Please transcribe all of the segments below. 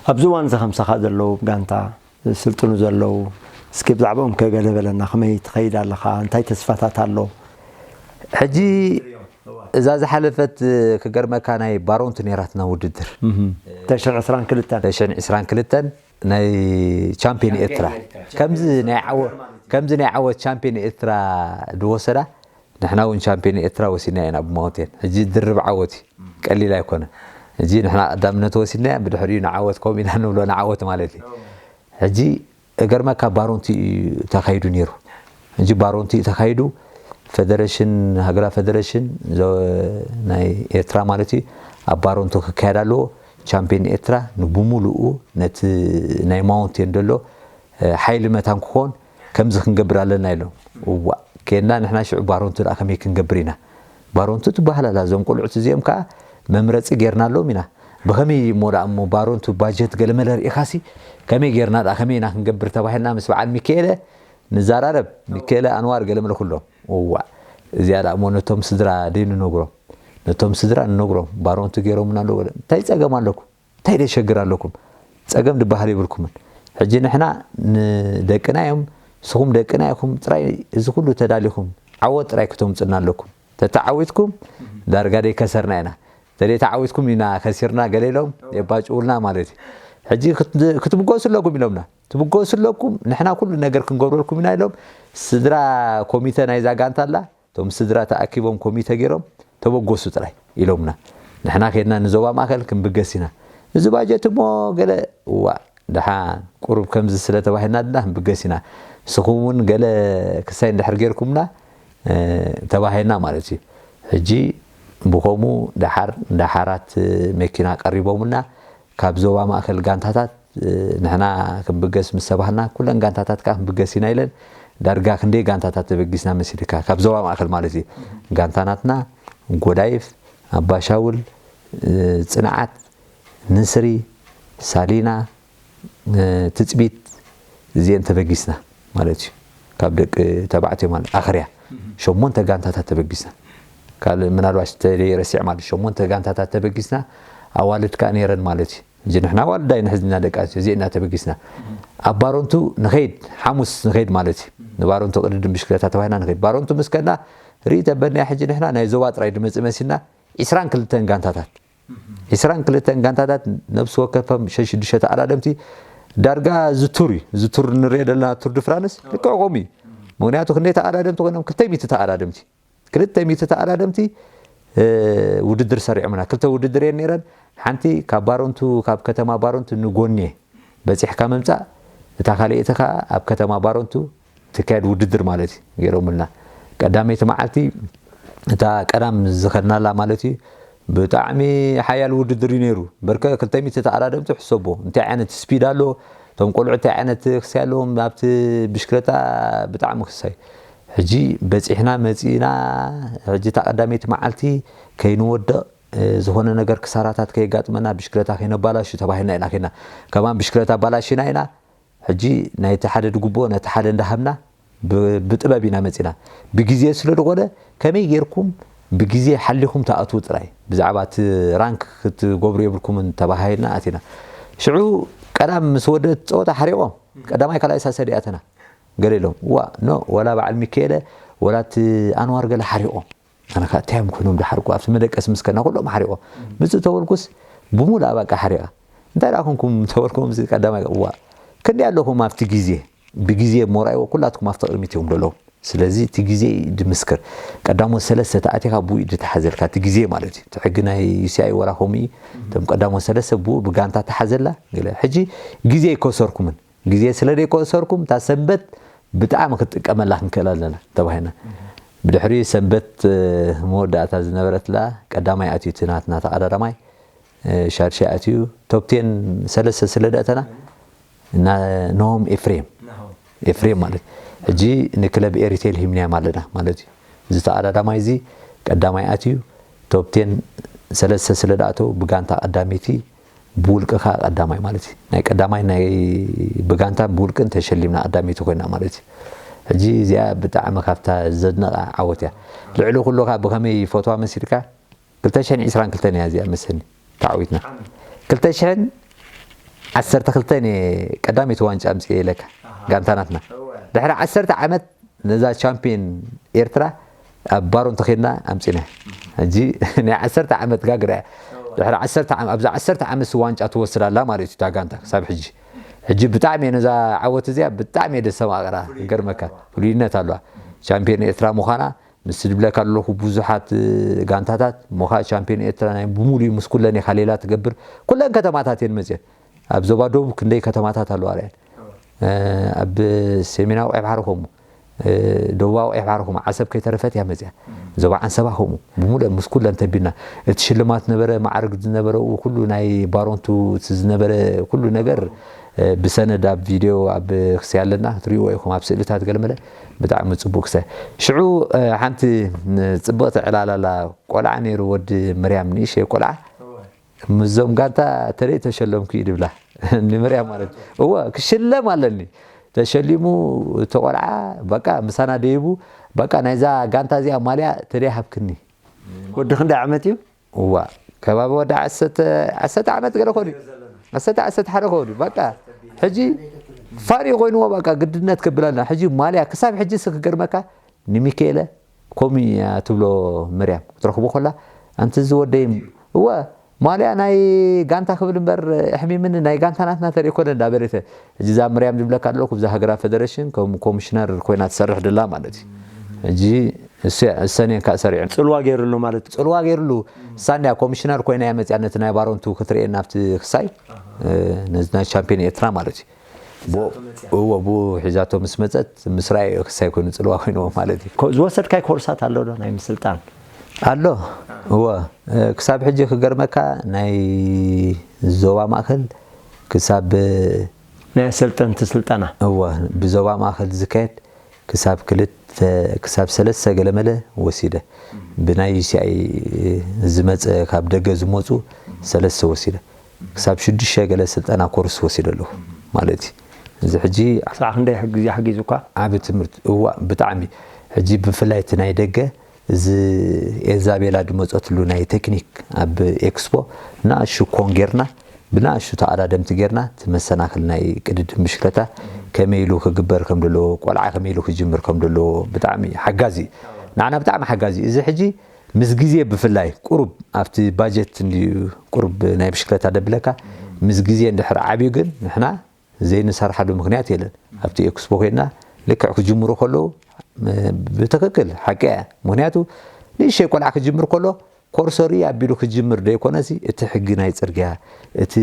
ኣብዚ እዋን እዚ ከምሳኻ ዘለዉ ጋንታ ዝስልጥኑ ዘለዉ፣ እስኪ ብዛዕባኦም ከ ገለ በለና፣ ከመይ ትኸይድ ኣለኻ? እንታይ ተስፋታት ኣሎ? ሕጂ እዛ ዝሓለፈት ክገርመካ ናይ ባሮንቱ ነይራትና ውድድር። እህም። ተሽዕን ዕስራን ክልተን። ተሽዕን ዕስራን ክልተን ናይ ቻምፒዮን ኤርትራ። ከምዚ ናይ ዓወ-፣ ከምዚ ናይ ዓወት ቻምፒዮን ኤርትራ ዝወሰዳ፣ ንሕና እውን ቻምፒዮን ኤርትራ ወሲድና ኢና ብማውንቴን። ሕጂ ድርብ ዓወት እዩ። ቀሊል ኣይኮነን። ሕጂ ንሕና ቀዳምነት ወሲድና፣ ብድሕሪኡ ንዓወት ከምኡ ኢና ንብሎ ንዓወት ማለት እዩ። ሕጂ እገርመካ ባሮንቲ እዩ ተኻይዱ ነይሩ። ሕጂ ባሮንቲ እዩ ተኻይዱ፣ ፌደሬሽን፣ ሃገራዊ ፌደሬሽን ዘ-፣ ናይ ኤርትራ ማለት እዩ፣ ኣብ ባሮንቶ ክካየድ ኣለዎ። ቻምፒዮን ኤርትራ ንብሙሉኡ ነቲ ናይ ማውንቴን ዘሎ፣ እ፣ ሓይሊ መታን ክኾን ከምዚ ክንገብር ኣለና ኢሎም። እዋእ፣ ኬንና ንሕና ሽዑ ባሮንቶ ደኣ ከመይ ክንገብር ኢና? ባሮንቶ ትበሃል ኣላ። እዞም ቆልዑት እዚኦም ከኣ መምረጺ ጌርናሎም ኢና። ብኸመይ እሞ ደኣ እሞ ባሮንቱ ባጀት ገለመለ ርኢኻሲ፣ ከመይ ጌርና ደኣ፣ ከመይ ኢና ክንገብር ተባሂልና ምስ በዓል ሚካኤለ ንዘራረብ፣ ሚካኤለ ኣንዋር ገለመለ ኩሎም። እዋእ፣ እዚኣ ደኣ እሞ ነቶም ስድራ ደይ ንነግሮም፣ ነቶም ስድራ ንነግሮም፣ ባሮንቱ ጌሮምና ኣለዉ። እንታይ ጸገም ኣለኩም? እንታይ ደይ ሸግር ኣለኩም? ጸገም ዝበሃል የብልኩምን። ሕጂ ንሕና ንደቅና እዮም፣ ንስኹም ደቅና ኢኹም፣ ጥራይ እዚ ኩሉ ተዳሊኹም፣ ዓወት ጥራይ ክተምጽና ኣለኩም። ተተዓዊትኩም፣ ዳርጋ ደይ ከሰርና ኢና። ተደይ ተዓዊትኩም ኢና ከሲርና ገለ ኢሎም የባጭውልና ማለት እዩ። ሕጂ ክት-፣ ክትብገሱ ኣለኩም ኢሎምና። ትብገሱ ኣለኩም፣ ንሕና ኩሉ ነገር ክንገብረልኩም ኢና ኢሎም። ስድራ ኮሚተ ናይዛ ጋንታ ኣላ፣ እቶም ስድራ ተኣኪቦም ኮሚተ ገይሮም፣ ተበገሱ ጥራይ ኢሎምና። ንሕና ኬድና ንዞባ ማእከል ክንብገስ ኢና። እዚ ባጀት እሞ ገለ፣ እዋ፣ ደሓን ቁሩብ ከምዚ ስለ ተባሂልና ድና ክንብገስ ኢና። ንስኹም እውን ገለ ክሳይ እንድሕር ጌርኩምና፣ እ፣ ተባሂልና ማለት እዩ። ሕጂ ብኸምኡ ደሓር ደሓራት መኪና ቀሪቦምልና፣ ካብ ዞባ ማእከል ጋንታታት፣ እ፣ ንሕና ክንብገስ ምስ ተባህልና፣ ኩለን ጋንታታት ከኣ ክንብገስ ኢና ኢለን፣ ዳርጋ ክንደይ ጋንታታት ተበጊስና መሲልካ፣ ካብ ዞባ ማእከል ማለት እዩ። ጋንታ ናትና፣ ጎዳይፍ፣ ኣባሻውል፣ እ፣ ጽንዓት፣ ንስሪ፣ ሳሊና፣ እ፣ ትጽቢት፣ እዚአን ተበጊስና ማለት እዩ። ካብ ደቂ ተባዕትዮ ማለት ኣኽርያ፣ ሸሞንተ ጋንታታት ተበጊስና። ካልእ ምናልባሽ ተደይ ረሲዕ ማለት ሸሞንተ ጋንታታት ተበጊስና፣ ኣዋልድ ከኣ ነይረን ማለት እዩ። ሕጂ ንሕና ኣዋልድ ኣይንሕዝና ደቂ ኣንስትዮ፣ እዚአን ኢና ተበጊስና። ኣብ ባሮንቱ ንኸይድ፣ ሓሙስ ንኸይድ ማለት እዩ። ንባሮንቱ ቅድድም ብሽክለታ ተባሂልና ንኸይድ። ባሮንቱ ምስ ከድና ርኢ ተበልና ሕጂ ንሕና ናይ ዞባ ጥራይ ድመጽእ መሲልና ዒስራን ክልተን ጋንታታት። ዒስራን ክልተን ጋንታታት ነብሲ ወከፎም ሸሽ ሽዱሽተ ተቐዳደምቲ ዳርጋ ዝቱር እዩ። ዝቱር ንሪኦ ዘለና ቱር ድ ፍራንስ ልክዕ ከምኡ እዩ። ምኽንያቱ ክንደይ ተቐዳደምቲ ኮይኖም? ክልተ ሚእቲ ተቐዳደምቲ። ክልተ ሚእቲ ተቐዳደምቲ፣ እ፣ ውድድር ሰሪዖምና። ክልተ ውድድር እየን ነይረን። ሓንቲ ካብ ባሮንቱ፣ ካብ ከተማ ባሮንቱ ንጎኔ በጺሕካ ምምጻእ፣ እታ ካልኣይቲ ከኣ ኣብ ከተማ ባሮንቱ ትካየድ ውድድር ማለት እዩ ገይሮምልና። ቀዳመይቲ መዓልቲ እታ ቀዳም ዝኸድናላ ማለት እዩ፣ ብጣዕሚ ሓያል ውድድር እዩ ነይሩ። በርከ ክልተ ሚእቲ ተቐዳደምቲ ሕሰቦ። እንታይ ዓይነት ስፒድ ኣሎ? እቶም ቆልዑ እንታይ ዓይነት ክሳይ ኣለዎም? ኣብቲ ብሽክለታ ብጣዕሚ ክሳይ። ሕጂ በጺሕና መጺእና፣ ሕጂ እታ ቀዳመይቲ መዓልቲ ከይንወድቕ፣ እ፣ ዝኾነ ነገር ክሳራታት ከየጋጥመና፣ ብሽክለታ ከይነባላሹ ተባሂልና ኢና ኬድና። ከማን ብሽክለታ ኣባላሺና ኢና። ሕጂ ናይቲ ሓደ ድግብኦ ነቲ ሓደ እንዳሃብና፣ ብ- ብጥበብ ኢና መፂና። ብግዜ ስለ ዝኾነ ከመይ ጌርኩም ብግዜ ሓሊኹም ትኣትዉ ጥራይ፣ ብዛዕባ እቲ ራንክ ክትገብሩ የብልኩምን ተባሃሂልና ኣቲና። ሽዑ ቀዳም ምስ ወደት ፀወታ ሓሪቖም፣ ቀዳማይ ካልኣይ ሳሰዲ ኣተና። ገለ ኢሎም ዋ ኖ፣ ወላ በዓል ሚካኤለ ወላ እቲ ኣንዋር ገለ ሓሪቖም። ኣነ ከዓ እንታይ እዮም ኮይኖም ድሓርቁ ኣብቲ መደቀሲ ምስ ከና ኩሎም ሓሪቖም። ምጽእ ተበልኩስ ብሙሉኣ በቃ ሓሪቓ። እንታይ ደኣ ኮንኩም ተበልኩም? እዚ ቀዳማይ እዋ ክንደይ ኣለኹም ኣብቲ ግዜ? ብግዜ እሞ ርኣይዎ፣ ኩላትኩም ኣብቲ ቅድሚት እዮም ዘለዉ። ስለዚ እቲ ግዜ እዩ ድምስክር። ቀዳሞት ሰለስተ ተኣቲኻ ብኡ እዩ ድተሓዘልካ እቲ ግዜ ማለት እዩ። እቲ ሕጊ ናይ ዩ ሲ ኣይ ወላ ከምኡ እዩ። እቶም ቀዳሞት ሰለስተ ብኡ ብጋንታ ተሓዘላ። ገለ ሕጂ ግዜ ኣይከሰርኩምን። ግዜ ስለ ዘይከሰርኩም እታ ሰንበት ብጣዕሚ ክትጥቀመላ ክንክእል ኣለና ተባሂልና። ብድሕሪ ሰንበት መወዳእታ ዝነበረትላ ቀዳማይ ኣትዩ እቲ ናትና ተቐዳዳማይ ሻድሻይ ኣትዩ ቶፕቴን ሰለስተ ስለ ደእተና እና ነሆም ኤፍሬም ኤፍሬም ማለት ሕጂ ንክለብ ኤሪቴል ሂምንያም ኣለና ማለት እዩ። እዚ ተቐዳዳማይ እዚ ቀዳማይ ኣትዩ ቶፕቴን ሰለስተ ስለ ደኣተው ብጋንታ ቀዳመይቲ ብውልቂ ከዓ ቀዳማይ ማለት እዩ። ናይ ቀዳማይ ናይ ብጋንታን ብውልቅን ተሸሊምና ቀዳመይቲ ኮይና ማለት እዩ። ሕጂ እዚኣ ብጣዕሚ ካብታ ዘድነቓ ዓወት እያ። ልዕሊ ኩሉ ከዓ ብኸመይ ይፈትዋ መሲልካ ክልተ ሽሕን ዕስራን ክልተን እያ እዚኣ መሰኒ ተዓዊትና። ክልተ ሽሕን ዓሰርተ ክልተን እየ ቀዳመይቲ ዋንጫ ኣምፅኤ ኢለካ ጋንታ ናትና። ድሕሪ ዓሰርተ ዓመት ነዛ ቻምፒየን ኤርትራ ኣብ ባሮን ተኺድና ኣምፂና። ሕጂ ናይ ዓሰርተ ዓመት ጋግራ እያ። ድሕሪ ዓሰርተ ዓመት፣ ኣብዛ ዓሰርተ ዓመት ሲ ዋንጫ ትወስድ ኣላ ማለት እዩ እታ ጋንታ ክሳብ ሕጂ። ሕጂ ብጣዕሚ እየ ነዛ ዓወት እዚኣ ብጣዕሚ እየ ደስተማቕራ። ክገርመካ ፍሉይነት ኣለዋ። ቻምፒየን ኤርትራ ምዃና ምስ ድብለካ ኣለኹ ብዙሓት ጋንታታት እሞ ኸዓ ቻምፒዮን ኤርትራ ናይ ብምሉኡ ምስ ኩለን ኢኻ ሌላ ትገብር። ኩለን ከተማታት እየን መፅየን። ኣብ ዞባ ደቡብ ክንደይ ከተማታት ኣለዋ ርኣየን። ኣብ ሰሜናዊ ቀይሕ ባሕሪ ከምኡ፣ ደቡባዊ ቀይሕ ባሕሪ ከምኡ፣ ዓሰብ ከይተረፈት እያ መፅያ። ዞባ ዓንሰባ ከምኡ፣ ብምሉእ ምስ ኩለን ተቢልና። እቲ ሽልማት ነበረ፣ ማዕርግ ዝነበረ፣ ኡ ኩሉ ናይ ባሮንቱ እቲ ዝነበረ ኩሉ ነገር ብሰነድ ኣብ ቪድዮ ኣብ ክሲ ኣለና ክትሪእዎ ኢኹም ኣብ ስእልታት ገለመለ ብጣዕሚ ጽቡቅ ክሳይ ሽዑ ሓንቲ ጽብቕቲ ዕላላላ ቆልዓ ነይሩ ወዲ ምርያም ንእሽተይ ቆልዓ ምስዞም ጋንታ ተለይ ተሸለምኩ እዩ ድብላ ንምርያም ማለት እወ ክሽለም ኣለኒ ተሸሊሙ እቲ ቆልዓ በቃ ምሳና ደይቡ በቃ ናይዛ ጋንታ እዚኣ ማልያ ተለይ ሃብክኒ ወዲ ክንደይ ዓመት እዩ እዋ ከባቢ ወዲ ዓሰርተ ዓመት ገለ ኮን ዓሰርተ ዓሰርተ ሓደ ከውን በቃ ሕጂ ፋሪ ኮይንዎ በቃ ግድነት ክብለና ሕጂ ማልያ ክሳብ ሕጂ ስ ክገርመካ ንሚካኤለ ኮሚ ትብሎ መርያም ክትረኽቦ ኮላ ኣንቲ ዝወደይ እወ ማልያ ናይ ጋንታ ክብል እምበር ኣሕሚምኒ ናይ ጋንታ ናትና ተሪእ ኮነ እንዳበለተ ሕጂ እዛ መርያም ዝብለካ ኣለኹ ብዛ ሃገራ ፌደሬሽን ከም ኮሚሽነር ኮይና ትሰርሕ ድላ ማለት እዩ ሕጂ እሰን እየን ከዓ ሰሪዐን። ጽልዋ ገይርሉ ማለት እዩ። ጽልዋ ገይርሉ። እሳ እንድያ ኮሚሽነር ኮይና እያ መጽያ ነቲ ናይ ባሮንቱ ክትርእየና ኣብቲ ክሳይ ነዚ ናይ ቻምፒዮን ኤርትራ ማለት እዩ። እዎ ብኡ ሒዛቶ ምስ መጸት ምስ ረኣየ ክሳይ ኮይኑ ጽልዋ ኮይንዎ ማለት እዩ። ዝወሰድካይ ኮርሳት ኣሎ ዶ ናይ ምስልጣን? ኣሎ እወ ክሳብ ሕጂ ክገርመካ ናይ ዞባ ማእከል ክሳብ ናይ ኣሰልጠንቲ ስልጠና እወ ብዞባ ማእከል ዝካየድ ክሳብ ክልተ ክሳብ ሰለስተ ገለመለ ወሲደ ብናይ ዩሲኣይ ዝመፀ ካብ ደገ ዝመፁ ሰለስተ ወሲደ ክሳብ ሽዱሽተ ገለ ስልጠና ኮርስ ወሲደ ኣለኹ ማለት እዩ እዚ ሕጂ ክሳዕ ክንደይ ግዜ ሓጊዙካ ዓቢ ትምህርቲ እዋ ብጣዕሚ ሕጂ ብፍላይ እቲ ናይ ደገ እዚ ኤልዛቤላ ድመፀትሉ ናይ ቴክኒክ ኣብ ኤክስፖ ንኣሹ ኮን ጌርና ብንኣሽቱ ተቐዳደምቲ ጌርና እቲ መሰናኽል ናይ ቅድድም ብሽክለታ ከመይ ኢሉ ክግበር ከም ዘለዎ ቆልዓ ከመይ ኢሉ ክጅምር ከም ዘለዎ ብጣዕሚ ሓጋዚ እዩ ንዓና ብጣዕሚ ሓጋዚ እዩ እዚ ሕጂ ምስ ግዜ ብፍላይ ቁሩብ ኣብቲ ባጀት እንድዩ ቁሩብ ናይ ብሽክለታ ደብለካ ምስ ግዜ እንድሕር ዓብዩ ግን ንሕና ዘይንሰርሓሉ ምኽንያት የለን ኣብቲ ኤክስፖ ኮይና ልክዕ ክጅምሩ ከለዉ ብትኽክል ሓቂ እያ ምኽንያቱ ንእሽተይ ቆልዓ ክጅምር ከሎ ኮርሶሪ ኣቢሉ ክጅምር ደይኮነሲ እቲ ሕጊ ናይ ጽርግያ፣ እቲ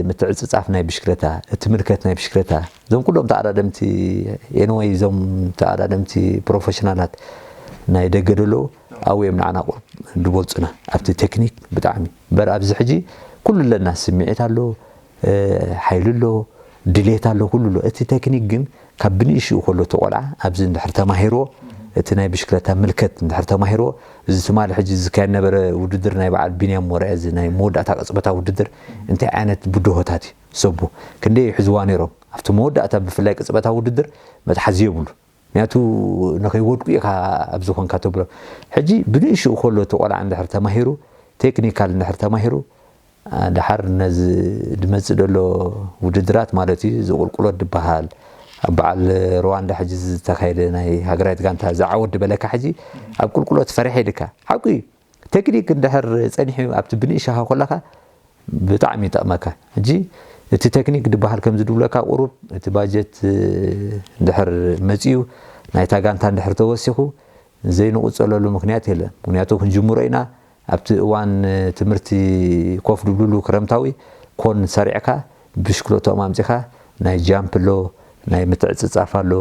ምትዕጽጻፍ ናይ ብሽክለታ፣ እቲ ምልከት ናይ ብሽክለታ፣ እዞም ኩሎም ተኣዳደምቲ ኤንወይ እዞም ተኣዳደምቲ ፕሮፌሽናላት ናይ ደገ ደለዉ ኣብኡ እዮም ንዓና ቁሩብ ድበልጹና ኣብቲ ቴክኒክ ብጣዕሚ በር ኣብዚ ሕጂ ኩሉ ኣለና ስምዒት ኣሎ ሓይሊ ኣሎ ድሌት ኣሎ ኩሉ ኣሎ እቲ ቴክኒክ ግን ካብ ብንእሽኡ ከሎ እቲ ቆልዓ ኣብዚ እንድሕር ተማሂርዎ እቲ ናይ ብሽክለታ ምልከት እንድሕር ተማሂርዎ እዚ ትማሊ ሕጂ ዝካየድ ነበረ ውድድር ናይ በዓል ቢንያም ሞርዐ እዚ ናይ መወዳእታ ቅፅበታዊ ውድድር እንታይ ዓይነት ብድሆታት እዩ ሰቡ ክንደይ ይሕዝዋ ነይሮም ኣብቲ መወዳእታ ብፍላይ ቅፅበታዊ ውድድር መትሓዚ የብሉ ምክንያቱ ንኸይወድቁ ኢኻ ኣብዚ ኾንካ ተብሎ። ሕጂ ብንእሽኡ ከሎ እቲ ቆልዓ እንድሕር ተማሂሩ፣ ቴክኒካል እንድሕር ተማሂሩ፣ ኣ፣ ደሓር ነዚ ዝመጽእ ዘሎ ውድድራት ማለት እዩ፣ እዚ ቁልቁሎት ዝበሃል፣ ኣብ በዓል ሩዋንዳ ሕጂ ዝተኻየደ ናይ ሃገራዊት ጋንታ ዝዓወት ዝበለካ፣ ሕጂ ኣብ ቁልቁሎት ፈሪሐ ኢልካ። ሓቁ እዩ። ቴክኒክ እንድሕር ጸኒሑ ኣብቲ ብንእሽኻ ከለኻ ብጣዕሚ ይጠቕመካ። ሕጂ እቲ ቴክኒክ ዝበሃል ከምዚ ድብለካ ቁሩብ እቲ ባጀት፣ እ፣ እንድሕር መጺኡ ናይታ ጋንታ እንድሕር ተወሲኹ ዘይንቕጸለሉ ምኽንያት የለን። ምኽንያቱ ክንጅምሮ ኢና። ኣብቲ እዋን፣ እ፣ ትምህርቲ ኮፍ ድብልሉ ክረምታዊ ኮን ሰሪዕካ ብሽክለቶም ኣምጺኻ ናይ ጃምፕ ኣሎ፣ ናይ ምትዕጽጻፍ ኣሎ፣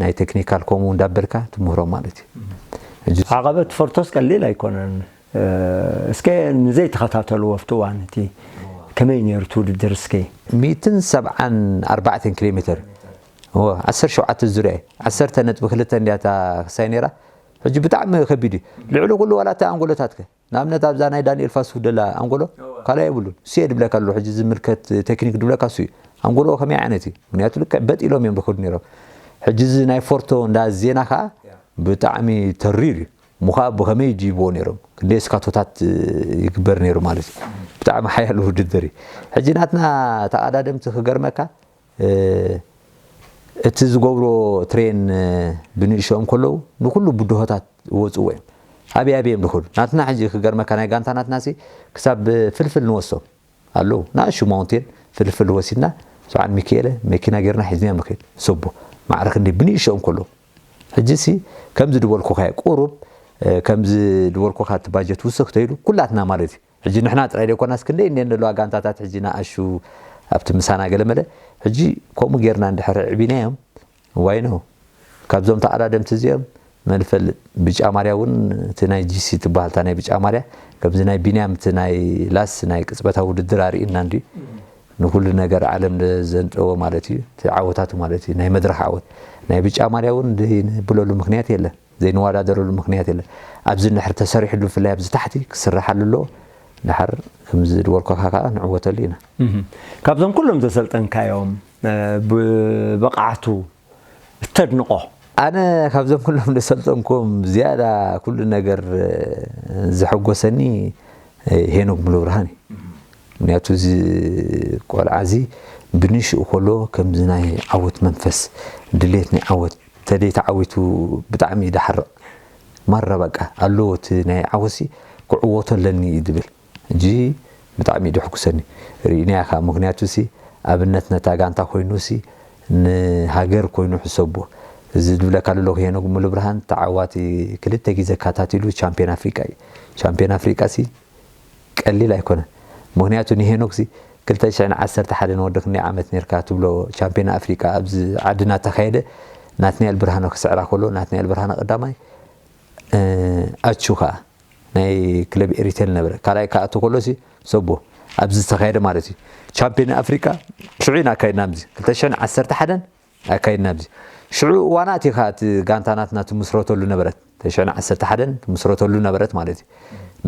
ናይ ቴክኒካል ከምኡ እንዳበልካ ትምህሮም ማለት እዩ። ሕጂ ዓቐበት ፈርቶስ ቀሊል ኣይኮነን። እ፣ እስከ ንዘይተኸታተልዎ ኣብቲ እዋን እቲ ከመይ ነይሩ እቲ ውድድር እስከ? ሚእትን ሰብዓን ኣርባዕተን ኪሎ ሜተር። እወ፣ ዓሰርተ ሸውዓተ ዙርያ እዩ። ዓሰርተ ነጥቢ ክልተ እንድያ እታ ክሳይ ነይራ። ሕጂ ብጣዕሚ ከቢድ እዩ። ልዕሊ ኩሉ ዋላ እታ ኣንጎሎታትከ? ንኣብነት ኣብዛ ናይ ዳንኤል ፋሱ ደላ ኣንጎሎ ካልኣይ የብሉን። እሱ እየ ድብለካ ኣለኹ። ሕጂ ዝምልከት ቴክኒክ ድብለካ እሱ እዩ። ኣንጎሎ ከመይ ዓይነት እዩ? ምክንያቱ ልክዕ በጥ ኢሎም እዮም ዝኸዱ ነይሮም። ሕጂ እዚ ናይ ፎርቶ እንዳ ዜና ከዓ ብጣዕሚ ተሪር እዩ። እሞ ከዓ ብኸመይ ድይብዎ ነይሮም? ክንደይ እስካቶታት ይግበር ነይሩ ማለት እዩ። ብጣዕሚ ሓያል ውድድር እዩ። ሕጂ ናትና ተቐዳደምቲ ክገርመካ፣ እ፣ እቲ ዝገብሮ ትሬን፣ እ፣ ብንእሽኦም ከለዉ ንኩሉ ብድሆታት ይወፅዎ እዮም። ኣበይ ኣበይ እዮም ዝኸዱ? ናትና ሕጂ ክገርመካ ናይ ጋንታ ናትናሲ ክሳብ ፍልፍል ንወስዶም ኣለዉ። ንኣሽቱ ማውንቴን ፍልፍል ወሲድና፣ ሰብዓን ሚካኤለ መኪና ጌርና ሒዝናዮም ንኸይድ። ሰቦ ማዕረ ክንደይ ብንእሽኦም ከለዉ። ሕጂሲ ከምዚ ድበልኩኻ እየ፣ ቁሩብ፣ እ፣ ከምዚ ድበልኩኻ እቲ ባጀት ውስኽ ተይሉ ኩላትና ማለት እዩ። ሕጂ ንሕና ጥራይ ዘይኮናስ ክንደይ እንድየን ዘለዋ ጋንታታት ሕጂ ንኣሹ ኣብቲ ምሳና ገለ መለ። ሕጂ ከምኡ ጌርና እንድሕር ኣዕቢናዮም፣ ዋይ ኖ፣ ካብዞም ተቐዳደምቲ እዚኦም መን ይፈልጥ። ብጫ ማርያ እውን፣ እቲ ናይ ጂሲ ትበሃል እታ ናይ ብጫ ማርያ፣ ከምዚ ናይ ቢንያም እቲ ናይ ላስ ናይ ቅጽበታዊ ውድድር ኣርእና እንድዩ። ንኹሉ ነገር ዓለም ዘንጠዎ ማለት እዩ፣ እቲ ዓወታቱ ማለት እዩ፣ ናይ መድረኽ ዓወት። ናይ ብጫ ማርያ እውን ዘይንብለሉ ምኽንያት የለን፣ ዘይንወዳደረሉ ምኽንያት የለን። ኣብዚ እንድሕር ተሰሪሕሉ፣ ብፍላይ ኣብዚ ታሕቲ ክስራሓሉ ኣለዎ። ድሓር ከምዚ ዝበልኩኻ ከዓ ንዕወተሉ ኢና። እህ። ካብዞም ኩሎም ዘሰልጠንካዮም፣ እ፣ ብብቕዓቱ እተድንቖ? ኣነ ካብዞም ኩሎም ዘሰልጠንኩም ዝያዳ ኩሉ ነገር፣ እ፣ ዘሐጎሰኒ፣ እ፣ ሄኖክ ሙሉብርሃን እዩ። ምክንያቱ እዚ ቆልዓ እዚ ብንሽኡ ከሎ ከምዚ ናይ ዓወት መንፈስ፣ ድሌት ናይ ዓወት፣ ተደይ ተዓዊቱ ብጣዕሚ እዩ ድሓርቕ። ማራ በቃ ኣለዎ እቲ ናይ ዓወትሲ ክዕወቶ ኣለኒ እዩ ዝብል። ሕጂ ብጣዕሚ እዩ ደሕጉሰኒ። ርኢናዮ ከኣ፣ ምኽንያቱ ሲ ኣብነት ነታ ጋንታ ኮይኑ ሲ ንሃገር ኮይኑ ሕሰቦ። እዚ ዝብለካ ዘለኹ ሄኖክ ሙሉብርሃን ተዓዋቲ ክልተ ግዜ ኣካታቲሉ ቻምፒዮን ኣፍሪቃ እዩ። ቻምፒዮን ኣፍሪቃ ሲ ቀሊል ኣይኮነን። ምኽንያቱ ንሄኖክ ሲ ክልተ ሽሕን ዓሰርተ ሓደን ወዲ ክንደይ ዓመት ኔርካ ትብሎ ቻምፒዮን ኣፍሪቃ ኣብዚ ዓድና ተኻየደ ናትናኤል ብርሃነ ክስዕራ ከሎ ናትናኤል ብርሃነ ቀዳማይ፣ እ፣ ኣቹ ከኣ ናይ ክለብ ኤሪቴል ነበረ። ካልኣይ ክኣቱ ከሎ ሲ ሰቦ ኣብዚ ዝተኻየደ ማለት እዩ። ቻምፒዮን ኣፍሪቃ ሽዑ ኢና ኣካይድና ኣብዚ ክልተ ሽሕን ዓሰርተ ሓደን ኣካይድና ኣብዚ። ሽዑ እዋናት እዩ ከኣ እቲ ጋንታ ናትና ትምስረተሉ ነበረት። ክልተ ሽሕን ዓሰርተ ሓደን ትምስረተሉ ነበረት ማለት እዩ።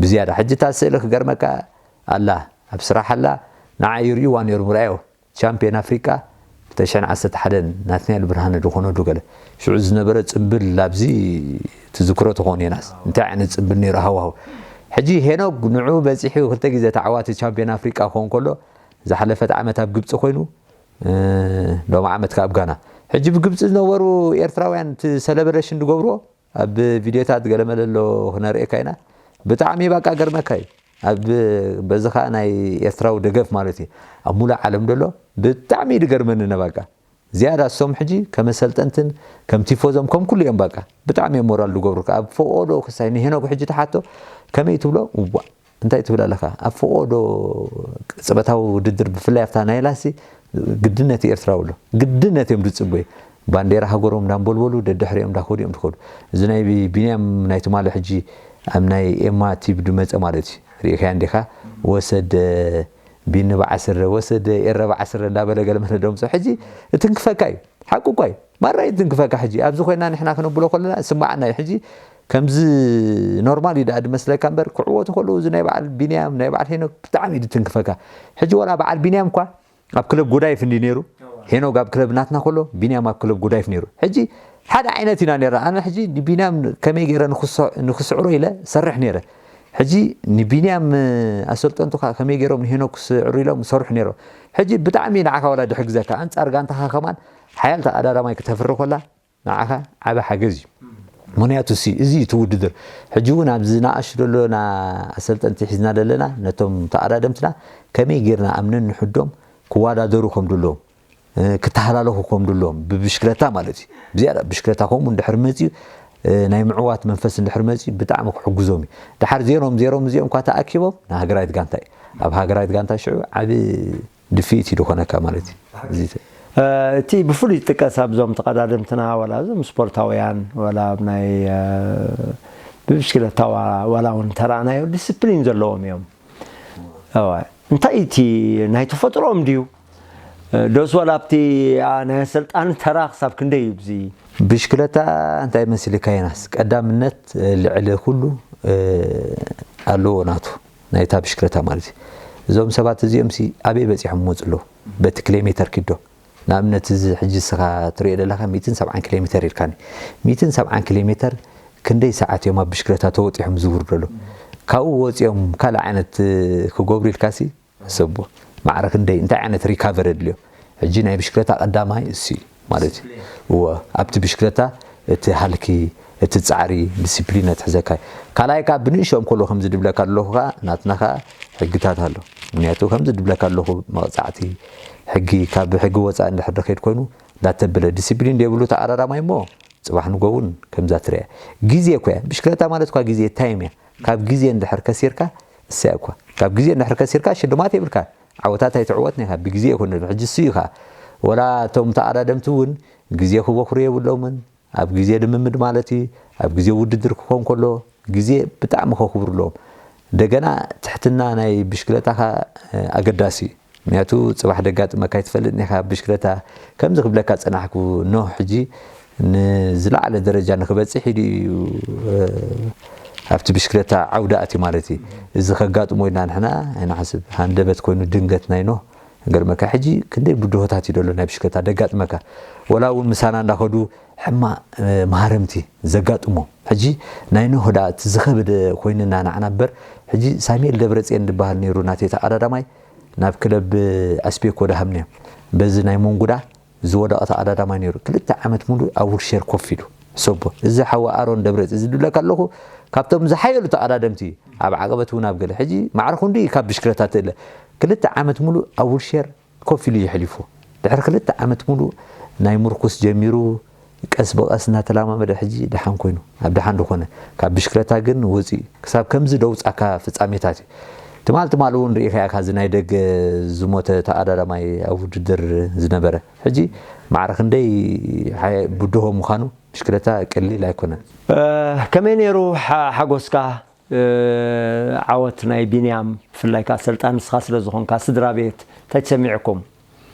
ብዝያዳ ሕጂ እታ ስእሊ ክገርመካ ኣላ፣ ኣብ ስራሕ ኣላ፣ ንዓ ይርእይዋ ነይሮም ርኣዮ። ቻምፒዮን ኣፍሪቃ ክልተ ሽሕን ዓሰርተ ሓደን ናትናኤል ብርሃነ ዝኾነሉ ገለ። ሽዑ ዝነበረ ጽምብል ኣብዚ ትዝክሮ ትኾን ዮናስ። እንታይ ዓይነት ጽምብል ነይሩ ሃዋህው። ሕጂ ሄኖክ ንዑ በጺሑ ክልተ ግዜ ተዓዋቲ ቻምፒዮን ኣፍሪቃ ክኸውን ከሎ ዝሓለፈት ዓመት ኣብ ግብጺ ኮይኑ፣ እ፣ ሎም ዓመት ከኣ ኣብ ጋና። ሕጂ ብግብጺ ዝነበሩ ኤርትራውያን እቲ ሰለብሬሽን ዝገብርዎ ኣብ ቪድዮታት ገለ መለ ኣሎ ክነርእየካ ኢና። ብጣዕሚ ባቃ ገርመካ እዩ። ኣብ በዚ ከኣ ናይ ኤርትራዊ ደገፍ ማለት እዩ። ኣብ ሙሉእ ዓለም ዘሎ ብጣዕሚ እዩ ዝገርመኒ ነባቃ። ዝያዳ እሶም ሕጂ ከም ኣሰልጠንትን ከም ቲፎዞም ከም ኩሉ እዮም ባቃ። ብጣዕሚ እዮም ሞራል ዝገብሩካ። ኣብ ፈቆዶ ክሳይ ንሄኖክ ሕጂ ተሓቶ ከመይ ትብሎ? እዋ፣ እንታይ ትብል ኣለኻ? ኣብ ፈቆዶ ቅጽበታዊ ውድድር ብፍላይ ኣብታ ናይ ላሲ ግድነት እዩ ኤርትራዊ ኣሎ። ግድነት እዮም ዝጽበዩ። ባንዴራ ሃገሮም እንዳንበልበሉ ደድሕሪኦም እንዳኸዱ እዮም ዝኸዱ። እዚ ናይ ቢ-፣ ቢንያም ናይ ትማሊ ሕጂ ኣብ ናይ ኤማ ቲቪ ዝመጸ ማለት እዩ። ርኢኻያ እንዲኻ? ወሰደ ቢኒ በዓስረ፣ ወሰደ ኤረ በዓስረ እንዳበለ ገለ መለ ደምጾ። ሕጂ እትንክፈካ እዩ። ሓቁ እኳ እዩ። ማራ እዩ እትንክፈካ። ሕጂ ኣብዚ ኮይና ንሕና ክነብሎ ከለና ስማዓና እዩ። ሕጂ ከምዚ ኖርማል እዩ ደኣ ዝመስለካ እምበር ክዕወቱ ከለዉ እዚ ናይ በዓል ቢንያም፣ ናይ በዓል ሄኖክ ብጣዕሚ እዩ ዝትንክፈካ። ሕጂ ወላ በዓል ቢንያም እኳ ኣብ ክለብ ጎዳይፍ እንዲ ነይሩ። ሄኖክ ኣብ ክለብ ናትና ከሎ ቢንያም ኣብ ክለብ ጎዳይፍ ነይሩ። ሕጂ ሓደ ዓይነት ኢና ነራ። ኣነ ሕጂ ንቢንያም ከመይ ገይረ ንክስዕሮ ኢለ ሰርሕ ነረ። ሕጂ ንቢንያም ኣሰልጠንቱ ከመይ ገይሮም ንሄኖክ ክስዕሩ ኢሎም ሰርሑ ነሮም። ሕጂ ብጣዕሚ ንዓኻ ወላ ድሕግዘካ፣ ኣንጻር ጋንታኻ ከማን ሓያል ተቐዳዳማይ ክተፍሪ ኮላ ንዓኻ ዓቢ ሓገዝ እዩ። ምክንያቱ ሲ እዚ እቲ ውድድር ሕጂ እውን ኣብዚ ንኣሽ ደሎና ኣሰልጠንቲ ሒዝና ደለና ነቶም ተቐዳደምትና ከመይ ጌርና ኣምነን ንሕዶም ክወዳደሩ ከም ድለዎም ክተሃላለኹ ከም ድለዎም ብብሽክለታ ማለት እዩ። ብዝያዳ ብሽክለታ ከምኡ እንድሕር መፅዩ ናይ ምዕዋት መንፈስ እንድሕር መፅዩ ብጣዕሚ ክሕግዞም እዩ። ድሓር ዜሮም ዜሮም እዚኦም እኳ ተኣኪቦም ንሃገራዊት ጋንታ እዩ። ኣብ ሃገራዊት ጋንታ ሽዑ ዓቢ ድፍኢት እዩ ዝኾነካ ማለት እዩ። እዚ እቲ ብፍሉይ ዝጥቀስ ኣብዞም ተቐዳደምትና ዋላ እዞም ስፖርታውያን ዋላ ኣብ ናይ ብብሽክለታ ዋላ እውን ተራእናዮ ዲስፕሊን ዘለዎም እዮም። እንታይ እቲ ናይ ተፈጥሮኦም ድዩ ዶስ ዋላ ኣብቲ ናይ ኣሰልጣኒ ተራ ክሳብ ክንደይ እዩ? ብሽክለታ እንታይ መሲልካ ዮናስ፣ ቀዳምነት ልዕሊ ኩሉ ኣለዎ ናቱ ናይታ ብሽክለታ ማለት እዩ። እዞም ሰባት እዚኦም ሲ ኣበይ በፂሖም ይመፁ ኣለዉ? በቲ ኪሎ ሜተር ኪዶ ንኣብነት እዚ ሕጂ እስኻ ትሪኦ ዘለኻ ሚእትን ሰብዓን ኪሎ ሜተር ኢልካኒ። ሚእትን ሰብዓን ኪሎ ሜተር ክንደይ ሰዓት እዮም ኣብ ብሽክለታ ተወጢሖም ዝዝውሩ ዘለዉ? ካብኡ ወፂኦም ካልእ ዓይነት ክገብሩ ኢልካ ሲ ሕሰቦ። ማዕረ ክንደይ እንታይ ዓይነት ሪካቨሪ የድልዮ? ሕጂ ናይ ብሽክለታ ቀዳማይ እሱ እዩ ማለት እዩ። እወ ኣብቲ ብሽክለታ እቲ ሃልኪ እቲ ፃዕሪ ዲስፕሊን ኣትሕዘካ እዩ። ካልኣይ ከዓ ብንእሽኦም ከሎ ከምዚ ድብለካ ኣለኹ ከዓ ናትና ከዓ ሕግታት ኣሎ። ምክንያቱ ከምዚ ድብለካ ኣለኹ መቕፃዕቲ ሕጊ ካብ ሕጊ ወፃኢ እንድሕር ድኸይድ ኮይኑ እንዳተብለ ዲስፕሊን ዘይብሉ ተኣራራማይ እሞ ፅባሕ ንጎ እውን ከምዛ ትሪኣ ግዜ እኮ እያ። ብሽክለታ ማለት እኳ ግዜ ታይም እያ። ካብ ግዜ እንድሕር ከሲርካ እሰያ እኳ ካብ ግዜ እንድሕር ከሲርካ ሽልማት የብልካ። ዓወታት ኣይትዕወት ኒኻ ብግዜ ይኮነ ሕጂ እሱ እዩ ከዓ ወላ እቶም ተኣዳደምቲ እውን ግዜ ክበክሩ የብሎምን። ኣብ ግዜ ልምምድ ማለት እዩ ኣብ ግዜ ውድድር ክኾን ከሎ ግዜ ብጣዕሚ ከኽብሩ ኣለዎም። እንደገና ትሕትና ናይ ብሽክለታኻ ኣገዳሲ እዩ። ምክንያቱ ፅባሕ ደጋጥመካ ኣይትፈልጥን ኢኻ ብሽክለታ። ከምዚ ክብለካ ዝፀናሕኩ ኖህ ሕጂ ንዝለዓለ ደረጃ ንክበፅሕ ኢሉ እዩ ኣብቲ ብሽክለታ ዓውዲ ኣትዩ ማለት እዩ። እዚ ከጋጥሞ ኢልና ንሕና ኣይንሓስብ። ሃንደበት ኮይኑ ድንገት ናይ ኖህ ገርመካ ሕጂ ክንደይ ብድሆታት እዩ ዘሎ ናይ ብሽክለታ ደጋጥመካ። ወላ እውን ምሳና እንዳኸዱ ሕማቕ መሃረምቲ ዘጋጥሞ ሕጂ ናይ ኖህ ዳ እቲ ዝኸበደ ኮይንና ንዓና እምበር። ሕጂ ሳሙኤል ደብረፅዮን ዝበሃል ነይሩ ናተይ ተቐዳዳማይ ናብ ክለብ ኣስቤኮ ዳሃምናዮም። በዚ ናይ መንጉዳ ዝወደቐ ተቐዳዳማይ ነይሩ። ክልተ ዓመት ሙሉእ ኣብ ውልሸር ኮፍ ኢሉ ሕሰቦ። እዚ ሓዊ ኣሮን ደብረፅ እዚ ድብለካ ኣለኹ ካብቶም ዝሓየሉ ተቐዳደምቲ እዩ። ኣብ ዓቐበት እውን ኣብ ገለ ሕጂ ማዕረ ክንዱ እዩ ካብ ብሽክለታ ትእለ። ክልተ ዓመት ሙሉእ ኣብ ውልሸር ኮፍ ኢሉ እዩ የሕሊፍዎ። ድሕሪ ክልተ ዓመት ሙሉእ ናይ ምርኩስ ጀሚሩ ቀስ ብቐስ እናተላማመደ ሕጂ ደሓን ኮይኑ ኣብ ደሓን ድኾነ ካብ ብሽክለታ ግን ወፂኡ ክሳብ ከምዚ ደውፃካ ፍፃሜታት እዩ። ትማል ትማል እውን ርኢኻያ ካዚ ናይ ደገ ዝሞተ ተኣዳዳማይ ኣብ ውድድር ዝነበረ ሕጂ ማዕረ ክንደይ ብድሆ ምዃኑ ብሽክለታ ቀሊል ኣይኮነን። ከመይ ነይሩ ሓጎስካ? ዓወት ናይ ቢንያም ብፍላይ ከዓ ሰልጣን ንስኻ ስለ ዝኾንካ ስድራ ቤት እንታይ ተሰሚዕኩም?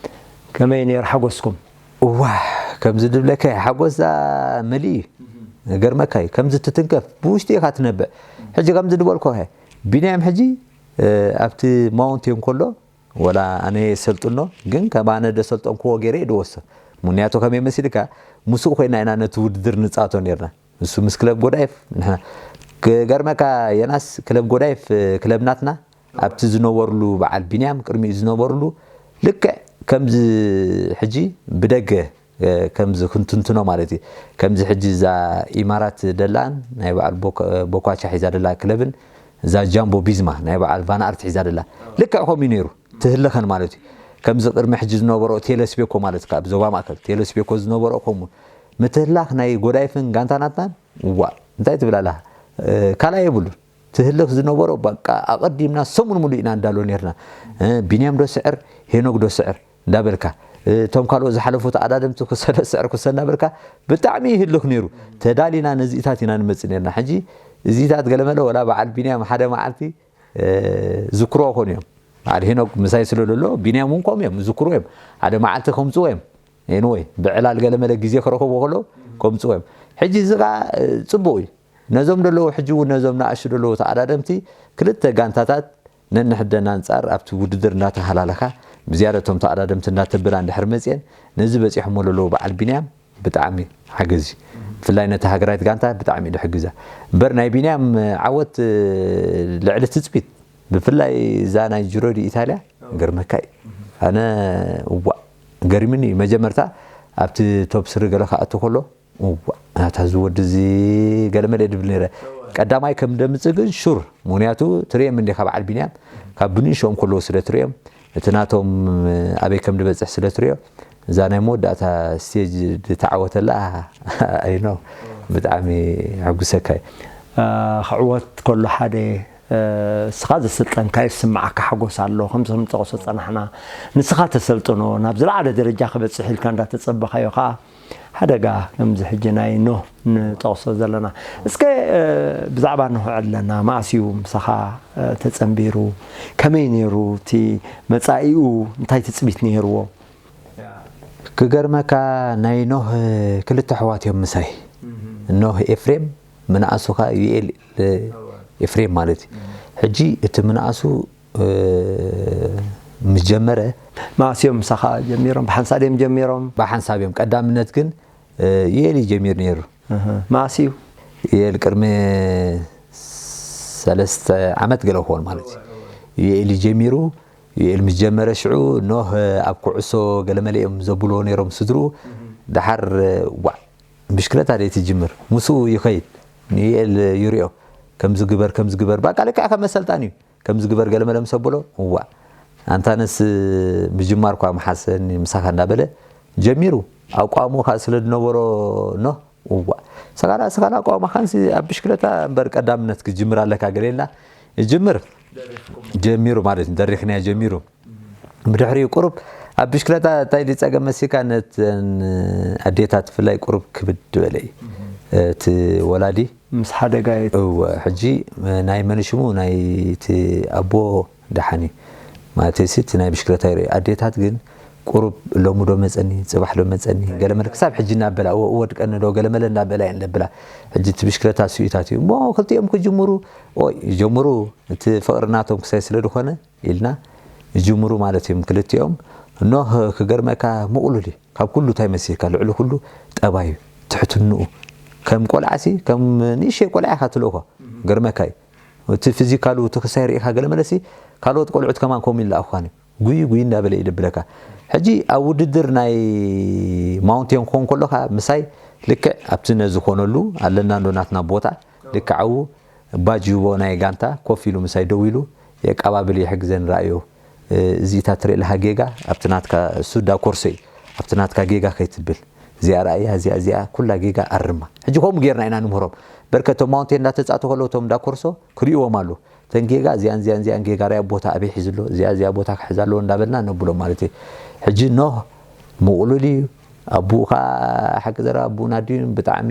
ከመይ ነይሩ ሓጎስኩም? እዋ ከምዚ ድብለካ ሓጎስ ዛ መሊእ እዩ። ገርመካ እዩ ከምዚ ትትንከፍ ብውሽጢ ኢኻ ትነብዕ። ሕጂ ከምዚ ድበልኮ ቢንያም ሕጂ ኣብቲ ማውንቴን ከሎ ወላ ኣነ የሰልጥኖ ግን ከም ኣነ ደሰልጠንክዎ ገይረ እዩ ድወስዶ። ምክንያቱ ከመይ መሲልካ ምስኡ ኮይና ኢና ነቲ ውድድር ንፃወቶ ነርና። ንሱ ምስ ክለብ ጎዳይፍ ንሕና ክገርመካ የናስ ክለብ ጎዳይፍ ክለብ ናትና ኣብቲ ዝነበርሉ በዓል ቢንያም ቅድሚኡ ዝነበርሉ ልክዕ ከምዚ ሕጂ ብደገ ከምዚ ክንትንትኖ ማለት እዩ። ከምዚ ሕጂ እዛ ኢማራት ደላን ናይ በዓል ቦኳቻ ሒዛ ደላ ክለብን እዛ ጃምቦ ቢዝማ ናይ በዓል ቫን ኣርት ሒዛ ደላ ልክዕ ከምኡ ነይሩ ትህልኸን ማለት እዩ። ከምዚ ቅድሚ ሕጂ ዝነበሮ ቴለስቤኮ ማለት ካብ ዞባ ማእከል ቴለስቤኮ ዝነበሮ ከምኡ ምትህላኽ ናይ ጎዳይፍን ጋንታ ናትናን እዋ እንታይ ትብል ኣለኻ? ካልኣይ የብሉን። ትህልኽ ዝነበሮ በቃ ኣቐዲምና ሰሙን ሙሉእ ኢና እንዳሎ ነርና። ቢንያም ዶ ስዕር ሄኖክ ዶ ስዕር እንዳበልካ እቶም ካልኦት ዝሓለፉ ተቐዳደምቲ ክሰ ዶ ስዕር ክሰ እንዳበልካ ብጣዕሚ ይህልኽ ነይሩ። ተዳሊና ነዚኢታት ኢና ንመፅእ ነርና። ሕጂ እዚታት ገለመለ ወላ በዓል ቢንያም ሓደ መዓልቲ ዝክርዎ ኮኑ እዮም። በዓል ሄኖክ ምሳይ ስለ ዘሎ ቢንያም እውን ከምኡ እዮም ዝክርዎ እዮም። ሓደ መዓልቲ ከምፅዎ እዮም። ኤንወይ ብዕላል ገለመለ ግዜ ክረኽቡ ከለዉ ከምፅዎ እዮም። ሕጂ እዚ ከዓ ፅቡቕ እዩ። ነዞም ደለዉ ሕጂ እውን ነዞም ንኣሽቱ ደለዉ ተቐዳደምቲ ክልተ ጋንታታት ነንሕደን ኣንፃር ኣብቲ ውድድር እናተሃላለኻ ብዝያዳ እቶም ተቐዳደምቲ እናተበላ እንድሕር መፅየን ነዚ በፂሖሞ ለለዉ በዓል ቢንያም ብጣዕሚ ሓገዝ እዩ። ብፍላይ ነቲ ሃገራዊት ጋንታ ብጣዕሚ እዩ ዝሕግዛ። እምበር ናይ ቢንያም ዓወት ልዕሊ ትፅቢት፣ ብፍላይ እዛ ናይ ጅሮ ዲ ኢታልያ ገርመካ እዩ። ኣነ እዋ ገሪምኒ እዩ። መጀመርታ ኣብቲ ቶፕ ስሪ ገለ ክኣቱ ከሎ እዋ ናታ እዚ ወዲ እዚ ገለመለ ድብል ነይረ። ቀዳማይ ከም ደምፅእ ግን ሹር፣ ምክንያቱ ትሪኦም እንዲኻ በዓል ቢንያም ካብ ብንእሽኦም ከለዉ ስለ ትሪኦም፣ እቲ ናቶም ኣበይ ከም ዝበፅሕ ስለ ትሪኦ፣ እዛ ናይ መወዳእታ ስቴጅ ዝተዓወተላ ኣይኖ ብጣዕሚ ሕጉሰካ እዩ። ክዕወት ከሎ ሓደ እስኻ ዘሰልጠንካዮ ዝስምዓካ ሓጎስ ኣሎ። ከምዚ ክንጠቕሶ ዝጸናሕና፣ ንስኻ ተሰልጥኖ ናብ ዝለዓለ ደረጃ ክበጽሕ ኢልካ እንዳተጸበኻዮ ከኣ ሓደጋ ከምዚ ሕጂ ናይ ኖህ ንጠቕሶ ዘለና። እስከ ብዛዕባ ኖህ ዕለና፣ መኣስ እዩ ምሳኻ ተጸንቢሩ? ከመይ ነይሩ እቲ መጻኢኡ? እንታይ ትጽቢት ነይርዎ? ክገርመካ ናይ ኖህ ክልተ ኣሕዋት እዮም ምሳይ። ኖህ ኤፍሬም፣ ምንኣሱ ኸኣ ዩኤል ኤፍሬም ማለት እዩ። ሕጂ እቲ ምንኣሱ ምስ ጀመረ መኣስ እዮም ምሳኻ ጀሚሮም? ብሓንሳብ ድዮም ጀሚሮም? ብሓንሳብ እዮም። ቀዳምነት ግን ዩኤል እዩ ጀሚሩ ነይሩ። መኣስ እዩ? ዩኤል ቅድሚ ሰለስተ ዓመት ገለ ክኾን ማለት እዩ። ዩኤል እዩ ጀሚሩ። ዩኤል ምስ ጀመረ ሽዑ ኖህ ኣብ ኩዕሶ ገለመለ እዮም ዘብልዎ ነይሮም ስድርኡ። ደሓር ዋዕ ብሽክለታ ደይ ትጅምር ምስኡ ይኸይድ ንዩኤል ይሪኦ ከምዚ ግበር ከምዚ ግበር በቃ ልክዕ ከም መሰልጣን እዩ። ከምዚ ግበር ገለመለ ምስ ኣብሎ እዋ ኣንታነስ ምጅማር እኳ ምሓሰኒ ምሳኻ እንዳበለ ጀሚሩ። ኣቋሙ ከዓ ስለ ዝነበሮ ኖህ እዋ ስኻና ስኻና ኣቋማኻንሲ ኣብ ብሽክለታ እምበር ቀዳምነት ክጅምር ኣለካ ገለ ኢልና ይጅምር ጀሚሩ ማለት እዩ። ደሪኽናዮ ጀሚሩ ብድሕሪኡ ቁሩብ ኣብ ብሽክለታ እንታይ ድዩ ጸገም መሲልካ ነተን ኣዴታት ብፍላይ ቁሩብ ክብድ ዝበለ እዩ እቲ ወላዲ ምስ ሓደጋ እዩ። እወ ሕጂ ናይ መን ሽሙ ናይ እቲ ኣቦ ደሓን እዩ ማለት እዚ እቲ ናይ ብሽክለታ ይርኢ ኣዴታት ግን ቁሩብ ሎሚ ዶ መጸኒ ጽባሕ ዶ መጸኒ ገለመለ ክሳብ ሕጂ እናበላ እወ እወድቀኒ ዶ ገለመለ እናበላ እየን ለብላ ሕጂ እቲ ብሽክለታ ስኢታት እዩ እሞ ክልቲኦም ክጅምሩ ኦይ ይጀምሩ እቲ ፍቕሪ ናቶም ክሳይ ስለ ዝኾነ ኢልና ይጅምሩ ማለት እዮም ክልቲኦም። ኖህ ክገርመካ ምቕሉል እዩ ካብ ኩሉ እንታይ መሲልካ ልዕሊ ኩሉ ጠባዩ ትሕትንኡ ከም ቆልዓሲ ከም ንእሽተይ ቆልዓ ኢኻ ትልእኾ ገርመካ እዩ እቲ ፊዚካሉ እቲ ክሳይ ርኢኻ ገለ መለሲ ካልኦት ቆልዑት ከማን ከምኡ ይለኣኹኻን እዩ ጉይ ጉይ እንዳበለ እዩ ደብለካ ሕጂ ኣብ ውድድር ናይ ማውንቴን ክኾን ከሎ ከዓ ምሳይ ልክዕ ኣብቲ ነዝኾነሉ ኣለና እንዶ ናትና ቦታ ልክዕ ኣብኡ ባጅቦ ናይ ጋንታ ኮፍ ኢሉ ምሳይ ደው ኢሉ የቀባብል ይሕግዘን ራእዮ እዚታ ትርኢ ኣለካ ጌጋ ኣብቲ ናትካ እሱ ዳኮርሶ እዩ ኣብቲ ናትካ ጌጋ ከይትብል እዚኣ ራእያ እዚኣ እዚኣ ኩላ ጌጋ ኣርማ ሕጂ ከምኡ ጌርና ኢና ንምህሮም በርከ ቶም ማውንቴን እንዳተፃእቱ ከለዉ ቶም ዳኮርሶ ክርእዎም ኣሉ ተን ጌጋ እዚኣን እዚኣን እዚኣን ጌጋ ራያ ቦታ ኣበይ ሒዙ ኣሎ እዚኣ እዚኣ ቦታ ክሕዛ ኣለዎ እንዳበልና ነብሎም ማለት እዩ ሕጂ ኖህ ምቕሉል እዩ ኣቡኡ ከዓ ሓቂ ዘረባ ኣቡኡ ናድዩን ብጣዕሚ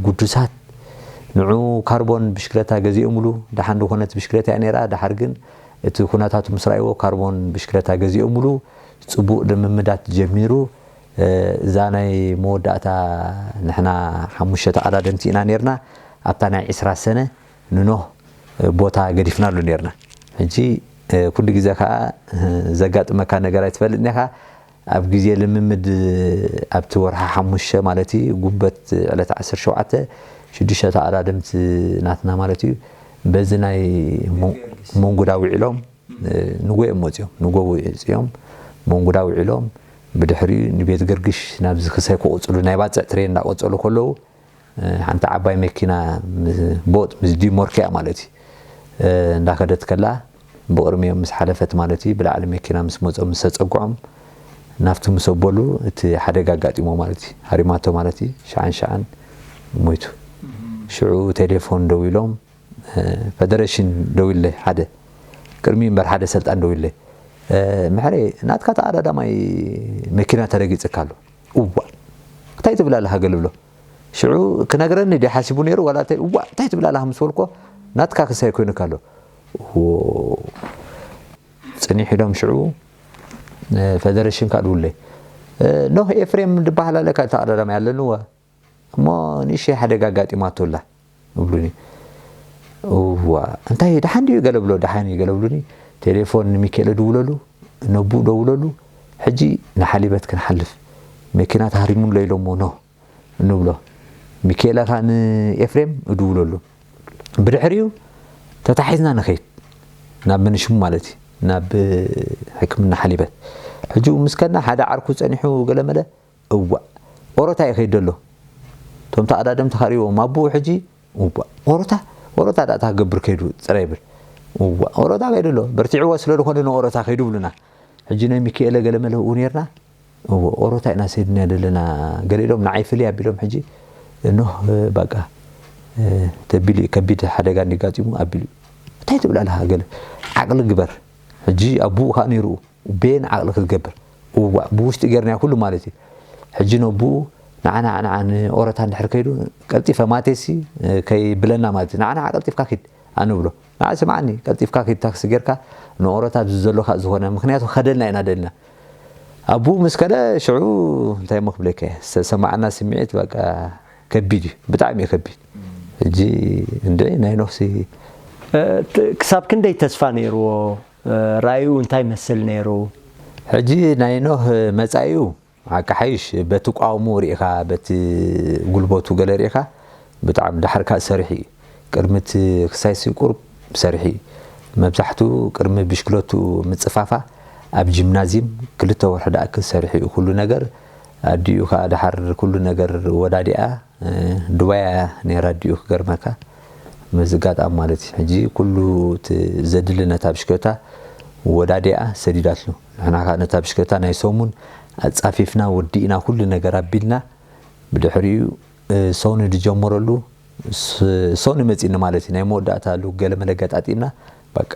ጉዱሳት ንዑ ካርቦን ብሽክለታ ገዚኦምሉ ደሓን ዝኾነት ብሽክለታ እያ ነይራ ደሓር ግን እቲ ኩነታቱ ምስ ረኣይዎ ካርቦን ብሽክለታ ገዚኦምሉ ፅቡቕ ልምምዳት ጀሚሩ እዛ ናይ መወዳእታ ንሕና ሓሙሽተ ተቐዳደምቲ ኢና ነርና ኣብታ ናይ ዕስራ ሰነ ንኖህ ቦታ ገዲፍናሉ ነርና ሕጂ ኩሉ ግዜ ከዓ ዘጋጥመካ ነገር ኣይትፈልጥን ኢኻ ኣብ ግዜ ልምምድ ኣብቲ ወርሒ ሓሙሽተ ማለት እዩ ጉንበት ዕለት ዓሰርተ ሸውዓተ ሽዱሽተ ተቐዳደምቲ ናትና ማለት እዩ በዚ ናይ መንጉዳ ውዒሎም ንጎ እዮም ወፂኦም ንጎ ውፂኦም መንጉዳ ውዒሎም ብድሕሪኡ ንቤት ገርግሽ ናብዚ ክሳይ ክቆፅሉ ናይ ባፅዕ ትሬን እንዳቆፀሉ ከለዉ ሓንቲ ዓባይ መኪና ቦጥ ምስ ዲሞርኪያ ማለት እዩ እንዳኸደት ከላ ብቕድሚኦም ምስ ሓለፈት ማለት እዩ ብላዕሊ መኪና ምስ መፆም ምስ ተፀግዖም ናብቲ ምስ ኣበሉ እቲ ሓደጋ ኣጋጢሞ ማለት እዩ ሃሪማቶ ማለት እዩ ሸዓን ሸዓን ሞይቱ ሽዑ ቴሌፎን ደው ኢሎም ፈደረሽን ደው ኢለ ሓደ ቅድሚ እምበር ሓደ ሰልጣን ደው ኢለ ምሕሬ ናትካ ተቐዳዳማይ መኪና ተረጊፅካ ኣሎ እዋ እንታይ ትብል ኣለኻ ገለ ብሎ ሽዑ ክነግረኒ ድዩ ሓሲቡ ነይሩ ዋላ እንታይ እዋ እንታይ ትብል ኣለኻ ምስ በልኮ ናትካ ክሳይ ኮይኑካ ኣሎ እዎ ፅኒሕ ኢሎም ሽዑ ፈደረሽን ካድውለይ ኖህ ኤፍሬም ዝበሃል ኣለካ ተቐዳዳማይ ኣለንወ እሞ ንእሽተይ ሓደጋ ኣጋጢማቶ ኣላ እብሉኒ እዋ እንታይ ደሓን ድዩ ገለ ብሎ ደሓን እዩ ገለ ብሉኒ ቴሌፎን ንሚኬለ ድውለሉ ነቡእ ደውለሉ ሕጂ ንሓሊበት ክንሓልፍ መኪና ተሃሪሙሎ ኢሎሞ ኖ ንብሎ። ሚኪኤለ ኸኣ ንኤፍሬም እድውለሉ። ብድሕሪኡ ተታሒዝና ንኸይድ ናብ ምንሽሙ ማለት እዩ፣ ናብ ሕክምና ሓሊበት። ሕጂ ምስ ከድና ሓደ ዓርኩ ጸኒሑ ገለመለ። እዋእ፣ ኦሮታ እዩ ከይድ ዘሎ። እቶም ተቐዳደምቲ ከርእይዎም ኣቦኡ ሕጂ እዋእ፣ ኦሮታ ኦሮታ ዳእታ ክገብር ከይዱ ጥራይ ይብል። እዋእ፣ ኦሮታ ከይዱ ኣሎ፣ በርቲዕዎ ስለ ዝኾነ ንኦሮታ ከይዱ ብሉና። ሕጂ ናይ ሚኪኤለ ገለመለ ኣብኡ ነርና። እዎ፣ ኦሮታ ኢና ሰይድና ዘለና። ገሊኦም ንዓይ ፍልይ ኣቢሎም ሕጂ ኖህ በቃ ተቢሉ እዩ፣ ከቢድ ሓደጋ እንዲጋጢሙ ኣቢሉ። እንታይ ትብል ኣለኻ? ገለ ዓቕሊ ግበር። ሕጂ ኣቡኡ ከዓ ነይሩ፣ ቤን ዓቕሊ ክትገብር። እዋ ብውሽጢ ጌርናዮ ኩሉ ማለት እዩ። ሕጂ ነቡኡ ንዓ ንዓ ንዓ ንኦረታ እንድሕር ከይዱ ቀልጢፈ ማቴሲ ከይብለና ማለት እዩ። ንዓ ንዓ ቀልጢፍካ ኪድ ኣንብሎ። ንዓ ስምዓኒ፣ ቀልጢፍካ ኪድ ታክሲ ጌርካ ንኦረታ ኣብዚ ዘሎካ ዝኾነ፣ ምክንያቱ ከደልና ኢና ደልና። ኣቡኡ ምስ ከደ ሽዑ እንታይ እሞ ክብለካ እየ፣ ዝተሰማዓና ስምዒት በቃ ከቢድ እዩ፣ ብጣዕሚ እዩ ከቢድ። ሕጂ እንደ ናይ ኖህሲ ክሳብ ክንደይ ተስፋ ነይርዎ? ራእዩ እንታይ መስል ነይሩ? ሕጂ ናይ ኖህ መጻኢኡ ኣካሓይሽ በቲ ቋሙ ርኢኻ፣ በቲ ጉልበቱ ገለ ርኢኻ ብጣዕሚ ዳሕርካ ዝሰርሕ እዩ። ቅድሚ እቲ ክሳይሲ ቁሩብ ሰርሕ እዩ። መብዛሕቱ ቅድሚ ብሽክለቱ ምጽፋፋ ኣብ ጂምናዚም ክልተ ወርሒ ደኣ ክሰርሕ እዩ። ኩሉ ነገር ኣዲኡ ከኣ ደሓር ኩሉ ነገር ወዳዲኣ ድባያ ነይራ ኣዲኡ ክገርመካ። መዝጋጣም ማለት እዩ። ሕጂ ኩሉ እቲ ዘድሊ ነታ ብሽክለታ ወዳዲኣ ሰዲዳትሉ። ንሕና ከኣ ነታ ብሽክለታ ናይ ሰሙን ኣጻፊፍና ወዲእና ኩሉ ነገር ኣቢልና ብድሕሪኡ ሶኒ ዝጀመረሉ ሶኒ መፂኒ ማለት እዩ። ናይ መወዳእታ ሉ ገለ መለ ገጣጢምና በቃ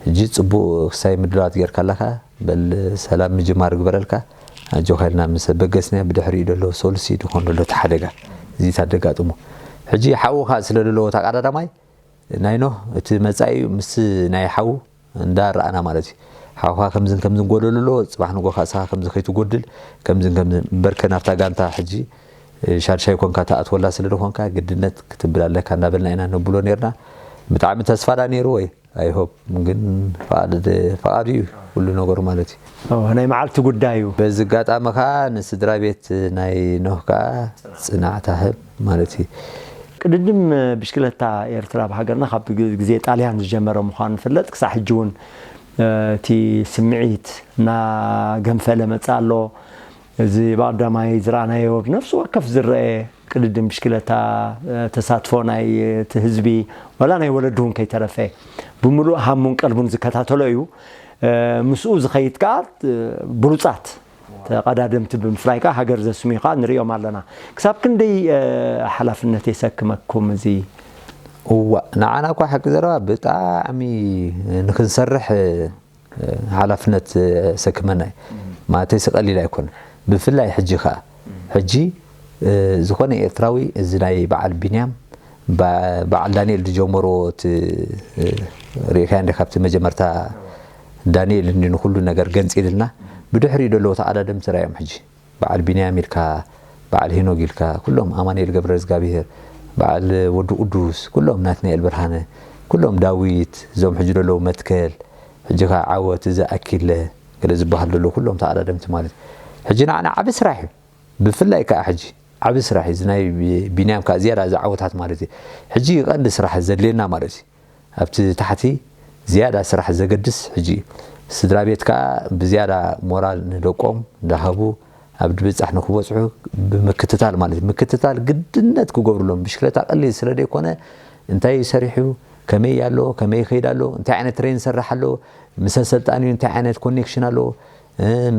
ሕጂ ፅቡቅ ክሳይ ምድላዋት ጌርካ ኣለካ በል ሰላም ምጅማር ግበረልካ ኣጆካ ኢልና ምስ በገስና ብድሕሪኡ ዘሎ ሶልሲ ድኾን ዘሎ እቲ ሓደጋ እዚ ታደጋጥሞ ሕጂ ሓውካ ስለ ዘለዎ ተቃዳዳማይ ናይ ኖህ እቲ መጻኢ ምስ ናይ ሓው እንዳ ረኣና ማለት እዩ። ሓውኻ ከምዝን ከምዝን ጎደሎ ኣሎ፣ ጽባሕ ንጎ ከኣ ንስኻ ከምዚ ከይትጎድል ከምዝን ከምዝን እምበርከ ናብታ ጋንታ ሕጂ ሻድሻይ ኮንካ ትኣትወላ ስለ ዝኾንካ ግድነት ክትብል ኣለካ እንዳበልና ኢና ነብሎ ነርና። ብጣዕሚ ተስፋ ዳ ነይሩ ወይ I hope ግን ፍቓድ ፍቓዱ እዩ ኩሉ ነገሩ ማለት እዩ። ናይ መዓልቲ ጉዳይ እዩ። በዚ ኣጋጣሚ ከዓ ንስድራ ቤት ናይ ኖህ ከዓ ፅናዕታ ህብ ማለት እዩ። ቅድድም ብሽክለታ ኤርትራ ኣብ ሃገርና ካብ ግዜ ጣልያን ዝጀመረ ምዃኑ ይፍለጥ። ክሳዕ ሕጂ እውን እቲ ስምዒት እናገንፈለ መፅእ ኣሎ። እዚ ብቐዳማይ ዝረኣናዮ ብነፍሲ ወከፍ ዝረአ ቅድድም ብሽክለታ ተሳትፎ ናይ እቲ ህዝቢ ዋላ ናይ ወለዲ እውን ከይተረፈ ብምሉእ ሃሙን ቀልቡን ዝከታተሎ እዩ። ምስኡ ዝኸይድ ከዓ ብሉፃት ተቐዳደምቲ ብምፍላይ ከዓ ሃገር ዘስምዩ ከዓ ንሪኦም ኣለና። ክሳብ ክንደይ ሓላፍነት የሰክመኩም እዚ? እዋ ንዓና እኳ ሓቂ ዘረባ ብጣዕሚ ንክንሰርሕ ሓላፍነት የሰክመና እዩ። ማለተይ ቀሊል ኣይኮነ። ብፍላይ ሕጂ ከዓ ሕጂ ዝኾነ ኤርትራዊ እዚ ናይ በዓል ቢንያም በዓል ዳንኤል ዝጀመሮ እቲ ርኢኻዮ እንደ ካብቲ መጀመርታ ዳንኤል እንዲ ንኩሉ ነገር ገንፂልና ብድሕሪኡ ዘለዉ ተቐዳደምቲ ራዮም ሕጂ በዓል ቢንያም ኢልካ በዓል ሄኖግ ኢልካ ኩሎም ኣማኑኤል ገብረ እግዚኣብሄር በዓል ወዲ ቅዱስ ኩሎም ናትናኤል ብርሃነ ኩሎም ዳዊት እዞም ሕጂ ዘለዉ መትከል ሕጂ ከዓ ዓወት እዚ ኣኪለ ገለ ዝበሃል ዘሎ ኩሎም ተቐዳደምቲ ማለት እዩ። ሕጂ ንዓና ዓቢ ስራሕ እዩ። ብፍላይ ከዓ ሕጂ ዓቢ ስራሕ እዩ። እዚ ናይ ቢንያም ከዓ ዝያዳ እዚ ዓወታት ማለት እዩ። ሕጂ ቀንዲ ስራሕ ዘድልየና ማለት እዩ። ኣብቲ ታሕቲ ዝያዳ ስራሕ ዘገድስ ሕጂ እዩ። ስድራ ቤት ከዓ ብዝያዳ ሞራል ንደቆም እንዳሃቡ ኣብ ድብፃሕ ንክበፅሑ ብምክትታል ማለት እዩ። ምክትታል ግድነት ክገብሩሎም። ብሽክለታ ቀሊል ስለ ዘይኮነ እንታይ እዩ ሰሪሑ፣ ከመይ ኣሎ፣ ከመይ ይኸይድ ኣሎ፣ እንታይ ዓይነት ትሬን ይሰርሕ ኣሎ፣ ምስ ኣሰልጣኒኡ እንታይ ዓይነት ኮኔክሽን ኣለዎ፣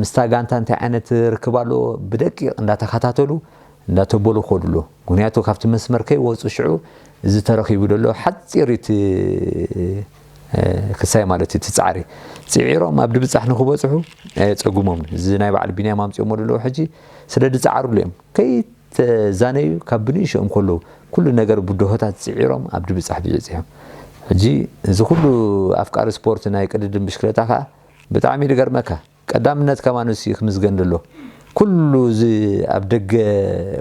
ምስታ ጋንታ እንታይ ዓይነት ርክብ ኣለዎ፣ ብደቂቕ እንዳተኸታተሉ እንዳተበሉ ክኸዱ ኣለዎ። ምክንያቱ ካብቲ መስመር ከይወፁ ሽዑ እዚ ተረኺቡ ዘሎ ሓፂር እቲ ክሳይ ማለት እቲ ፃዕሪ ፅዒሮም ኣብ ድብፃሕ ንክበፅሑ ኣየፀጉሞምን። እዚ ናይ በዓል ቢንያም ኣምፅኦሞ ዘለዉ ሕጂ ስለ ዝፃዓሩሉ እዮም። ከይተዛነዩ ካብ ብንእሽኦም ከለዉ ኩሉ ነገር ብድሆታት ፅዒሮም ኣብ ድብፃሕ ብፅሖም። ሕጂ እዚ ኩሉ ኣፍቃሪ ስፖርት ናይ ቅድድም ብሽክለታ ከዓ ብጣዕሚ እዩ ዝገርመካ። ቀዳምነት ከማን ንሱ እዩ ክምዝገን ዘሎ። ኩሉ እዚ ኣብ ደገ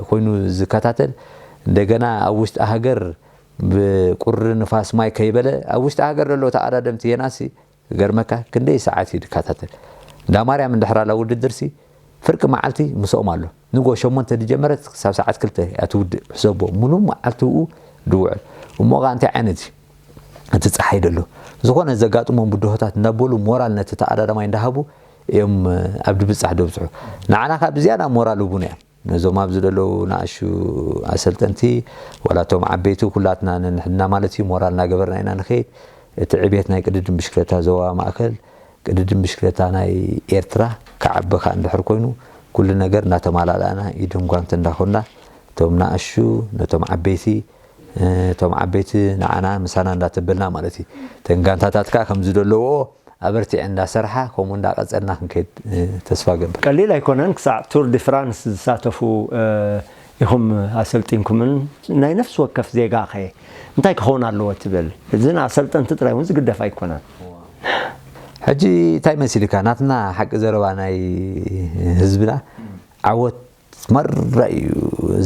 ኮይኑ ዝከታተል እንደገና ኣብ ውሽጢ ሃገር ብቁሪ ንፋስ ማይ ከይበለ ኣብ ውሽጢ ሃገር ዘሎ ተኣዳደምቲ የናሲ ክገርመካ ክንደይ ሰዓት እዩ ዝከታተል። እንዳ ማርያም እንድሕር ኣላ ውድድርሲ ፍርቂ መዓልቲ ምስኦም ኣሎ። ንጎ ሸሞንተ ዝጀመረት ክሳብ ሰዓት ክልተ እያ ትውድእ። ሕሰቦ፣ ሙሉ መዓልቲ ብኡ ድውዕል። እሞ ኸዓ እንታይ ዓይነት እዩ እቲ ፀሓይ ደሎ? ዝኾነ ዘጋጥሞም ብድሆታት እናበሉ ሞራል ነቲ ተቐዳዳማይ እንዳሃቡ እዮም ኣብ ድብፃሕ ደብፅሑ። ንዓና ከዓ ብዝያዳ ሞራል ህቡና እዮም። ነዞም ኣብዚ ዘለዉ ንኣሹ ኣሰልጠንቲ፣ ዋላ እቶም ዓበይቲ፣ ኩላትና ነንሕድና ማለት እዩ፣ ሞራል እናገበርና ኢና ንኸይድ። እቲ ዕቤት ናይ ቅድድም ብሽክለታ ዞባ ማእከል፣ ቅድድም ብሽክለታ ናይ ኤርትራ ክዓቢ ከኣ እንድሕር ኮይኑ፣ ኩሉ ነገር እናተማላላእና፣ ኢድን ጓንትን እንዳኾንና፣ እቶም ንኣሹ ነቶም ዓበይቲ፣ እቶም ዓበይቲ ንዓና ምሳና እንዳተበልና ማለት እዩ። እተን ጋንታታት ከኣ ከምዚ ዘለውኦ ኣበርቲዐን እንዳሰርሓ፣ ከምኡ እንዳቐጸልና ክንከይድ፣ እ፣ ተስፋ ገብር። ቀሊል ኣይኮነን። ክሳዕ ቱር ዲ ፍራንስ ዝሳተፉ፣ እ፣ ኢኹም ኣሰልጢንኩምን፣ ናይ ነፍሲ ወከፍ ዜጋ ኸ እንታይ ክኸውን ኣለዎ ትብል? እዚ ንኣሰልጠንቲ ጥራይ እውን ዝግደፍ ኣይኮነን። ሕጂ እንታይ መሲልካ? ናትና ሓቂ ዘረባ ናይ ህዝብና ዓወት መራ እዩ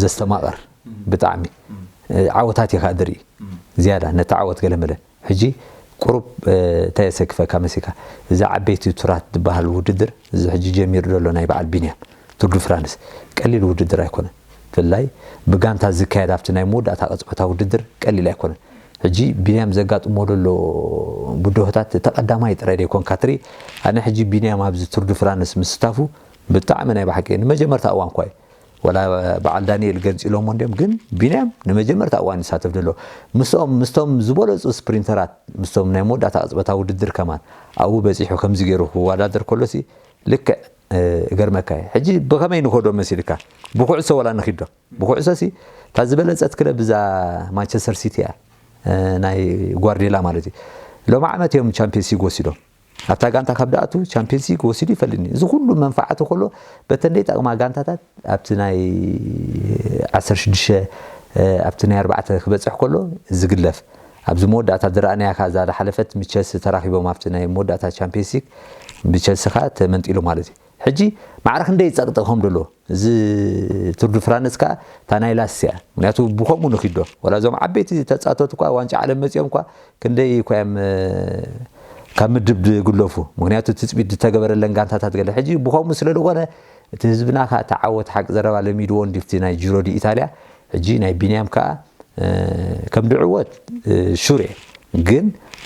ዘስተማቕር። ብጣዕሚ፣ እ፣ ዓወታት እዩ ከኣ ድርኢ። ዝያዳ ነቲ ዓወት ገለመለ። ሕጂ ቁሩብ፣ እ፣ እንታይ የሰክፈካ መሲልካ? እዚ ዓበይቲ ቱራት ዝበሃል ውድድር፣ እዚ ሕጂ ጀሚሩ ዘሎ ናይ በዓል ቢንያም ቱር ዱ ፍራንስ፣ ቀሊል ውድድር ኣይኮነን። ብፍላይ ብጋንታ ዝካየድ ኣብቲ ናይ መወዳእታ ቅጽበታ ውድድር ቀሊል ኣይኮነን። ሕጂ ቢንያም ዘጋጥሞ ዘሎ ብድሆታት ተቐዳማይ ጥራይ ደይኮንካ ትርኢ። ኣነ ሕጂ ቢንያም ኣብዚ ቱር ዱ ፍራንስ ምስታፉ ብጣዕሚ ናይ ብሓቂ ንመጀመርታ እዋን እኳ እዩ። ወላ በዓል ዳንኤል ገንጺሎሞ እንድዮም፣ ግን ቢንያም ንመጀመርታ እዋን ይሳተፍ ዘሎ። ምስኦም፣ ምስቶም ዝበለጹ ስፕሪንተራት፣ ምስቶም ናይ መወዳእታ ቅጽበታ ውድድር ከማን ኣብኡ በጺሑ ከምዚ ገይሩ ክወዳደር ከሎሲ ልክዕ፣ እ፣ እገርመካ እዩ። ሕጂ ብኸመይ ንኸዶ መሲልካ? ብኩዕሶ ወላ ንኺዶ? ብኩዕሶሲ እታ ዝበለጸት ክለብ እዛ ማንቸስተር ሲቲ እያ፣ እ፣ ናይ ጓርዲዮላ ማለት እዩ። ሎም ዓመት እዮም ቻምፒየንስ ሊግ ወሲዶም። ኣብታ ጋንታ ካብ ደኣቱ ቻምፒየንስ ሊግ ወሲዱ ይፈልጥኒ። እዚ ኩሉ መንፋዓቱ ከሎ በተን ደይጠቕማ ጋንታታት ኣብቲ ናይ ዓሰርተ ሽዱሽተ፣ እ፣ ኣብቲ ናይ ኣርባዕተ ክበጽሕ ከሎ ዝግለፍ። ኣብዚ መወዳእታ ዝረኣናያ ከኣ እዛ ዝሓለፈት ምስ ቸልሲ ተራኺቦም ኣብቲ ናይ መወዳእታ ቻምፒየንስ ሊግ ብቸልሲ ከኣ ተመንጢሉ ማለት እዩ። ሕጂ ማዕረ ክንደይ ይጸቕጥቕ ከም ዘሎ እዚ ቱር ዱ ፍራንስ ከኣ እታ ናይ ላስት እያ። ምክንያቱ ብኸምኡ ንኺዶ። ወላ እዞም ዓበይቲ ተጻተቱ እኳ ዋንጫ ዓለም መጺኦም እኳ ክንደይ እኳ እዮም፣ እ፣ ካብ ምድብ ዝግለፉ። ምክንያቱ ትጽቢት ዝተገበረለን ጋንታታት ገለ። ሕጂ ብኸምኡ ስለ ዝኾነ እቲ ህዝብና ከኣ እቲ ዓወት ሓቂ ዘረባ ለሚድዎ እንድዩ፣ እቲ ናይ ጂሮ ዲ ኢታልያ። ሕጂ ናይ ቢንያም ከኣ፣ እ፣ ከም ድዕወት፣ እ፣ ሹር እየ። ግን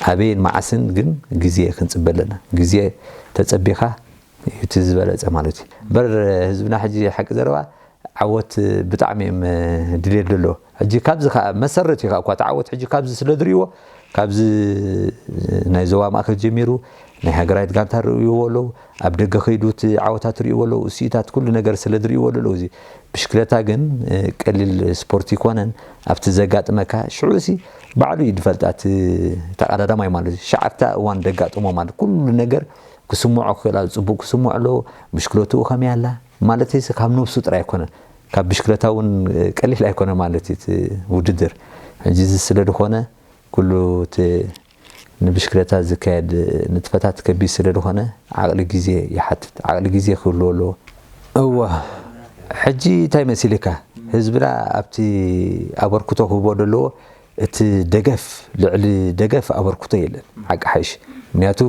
ኣበይን መዓስን ግን ግዜ ክንጽበ ኣለና። ግዜ ተጸቢኻ እዩ እቲ ዝበለጸ ማለት እዩ። እምበር ህዝብና ሕጂ ሓቂ ዘረባ ዓወት ብጣዕሚ እዮም ድልየት ዘሎ። ሕጂ ካብዚ ከኣ መሰረት እዩ ከኣ እኳ እቲ ዓወት ሕጂ ካብዚ ስለ ዝርእይዎ፣ ካብዚ ናይ ዞባ ማእከል ጀሚሩ ናይ ሃገራዊት ጋንታ ርእይዎ ኣለዉ፣ ኣብ ደገ ከይዱ እቲ ዓወታት ርእይዎ ኣለዉ፣ ስኢታት ኩሉ ነገር ስለ ዝርእይዎ ኣለዉ። እዚ ብሽክለታ ግን፣ እ፣ ቀሊል ስፖርት ይኮነን። ኣብቲ ዘጋጥመካ ሽዑ ሲ ባዕሉ እዩ ዝፈልጣ እቲ ተቐዳዳማይ ማለት እዩ። ሸዓብታ እዋን ደጋጥሞ ማለት ኩሉ ነገር ክስምዖ ክኽእል ኣሎ። ጽቡቕ ክስምዖ ኣለዎ። ብሽክለትኡ ከመይ ኣላ? ማለት እዚ ካብ ነብሱ ጥራይ ኣይኮነን። ካብ ብሽክለታ እውን ቀሊል ኣይኮነ ማለት እዩ እቲ ውድድር። ሕጂ እዚ ስለ ዝኾነ ኩሉ እቲ ንብሽክለታ ዝካየድ ንጥፈታት ከቢድ ስለ ዝኾነ ዓቕሊ ግዜ ይሓትት። ዓቕሊ ግዜ ክህልዎ ኣለዎ። እወ፣ ሕጂ እንታይ መሲልካ? ህዝብና ኣብቲ ኣበርክቶ ክህቦ ዘለዎ እቲ ደገፍ፣ ልዕሊ ደገፍ ኣበርክቶ የለን። ሓቂ ሓይሽ። ምክንያቱ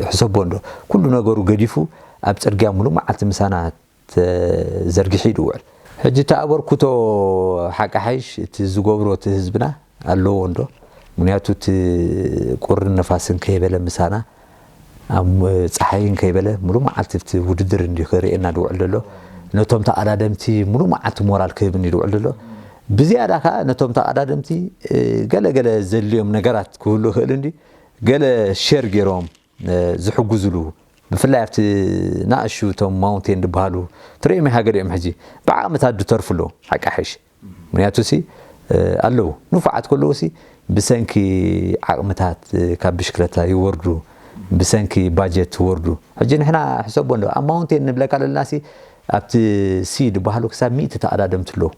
ሕሰቦ እንዶ፣ ኩሉ ነገሩ ገዲፉ ኣብ ጽርግያ ሙሉእ መዓልቲ ምሳና ተዘርጊሑ እዩ ዝውዕል። ሕጂ እቲ ኣበርክቶ ሓቂ ሓይሽ እቲ ዝገብሮ እቲ ህዝብና ኣለዎ እንዶ? ምክንያቱ እቲ ቁርን ነፋስን ከይበለ ምሳና ኣብ ጸሓይን ከይበለ ሙሉእ መዓልቲ ኣብቲ ውድድር እንዲ ክርእየና ዝውዕል ዘሎ። ነቶም ተቐዳደምቲ ሙሉእ መዓልቲ ሞራል ክህብ እንዲ ዝውዕል ዘሎ። ብዝያዳ ከኣ ነቶም ተቐዳደምቲ፣ እ፣ ገለ ገለ ዘድልዮም ነገራት ክህሉ ይኽእል እንዲ፣ ገለ ሼር ገይሮም፣ እ፣ ዝሕግዙሉ፣ ብፍላይ ኣብቲ ንኣሹ እቶም ማውንቴን ዝበሃሉ ትርእዮም ኢኻ፣ ገሊኦም ሕጂ ብዓቕምታት ዝተርፉ ኣለዉ። ሓቂ ሓይሽ። ምክንያቱ ሲ፣ እ፣ ኣለዉ። ንፉዓት ከለዉ ሲ፣ ብሰንኪ ዓቕምታት፣ እ፣ ካብ ብሽክለታ ይወርዱ፣ ብሰንኪ ባጀት ይወርዱ። ሕጂ ንሕና ሕሰቦ እንዶ፣ ኣብ ማውንቴን ንብለካ ዘለና ሲ፣ ኣብቲ ሲ ዝበሃሉ ክሳብ ሚእቲ ተቐዳደምቲ ኣለዉ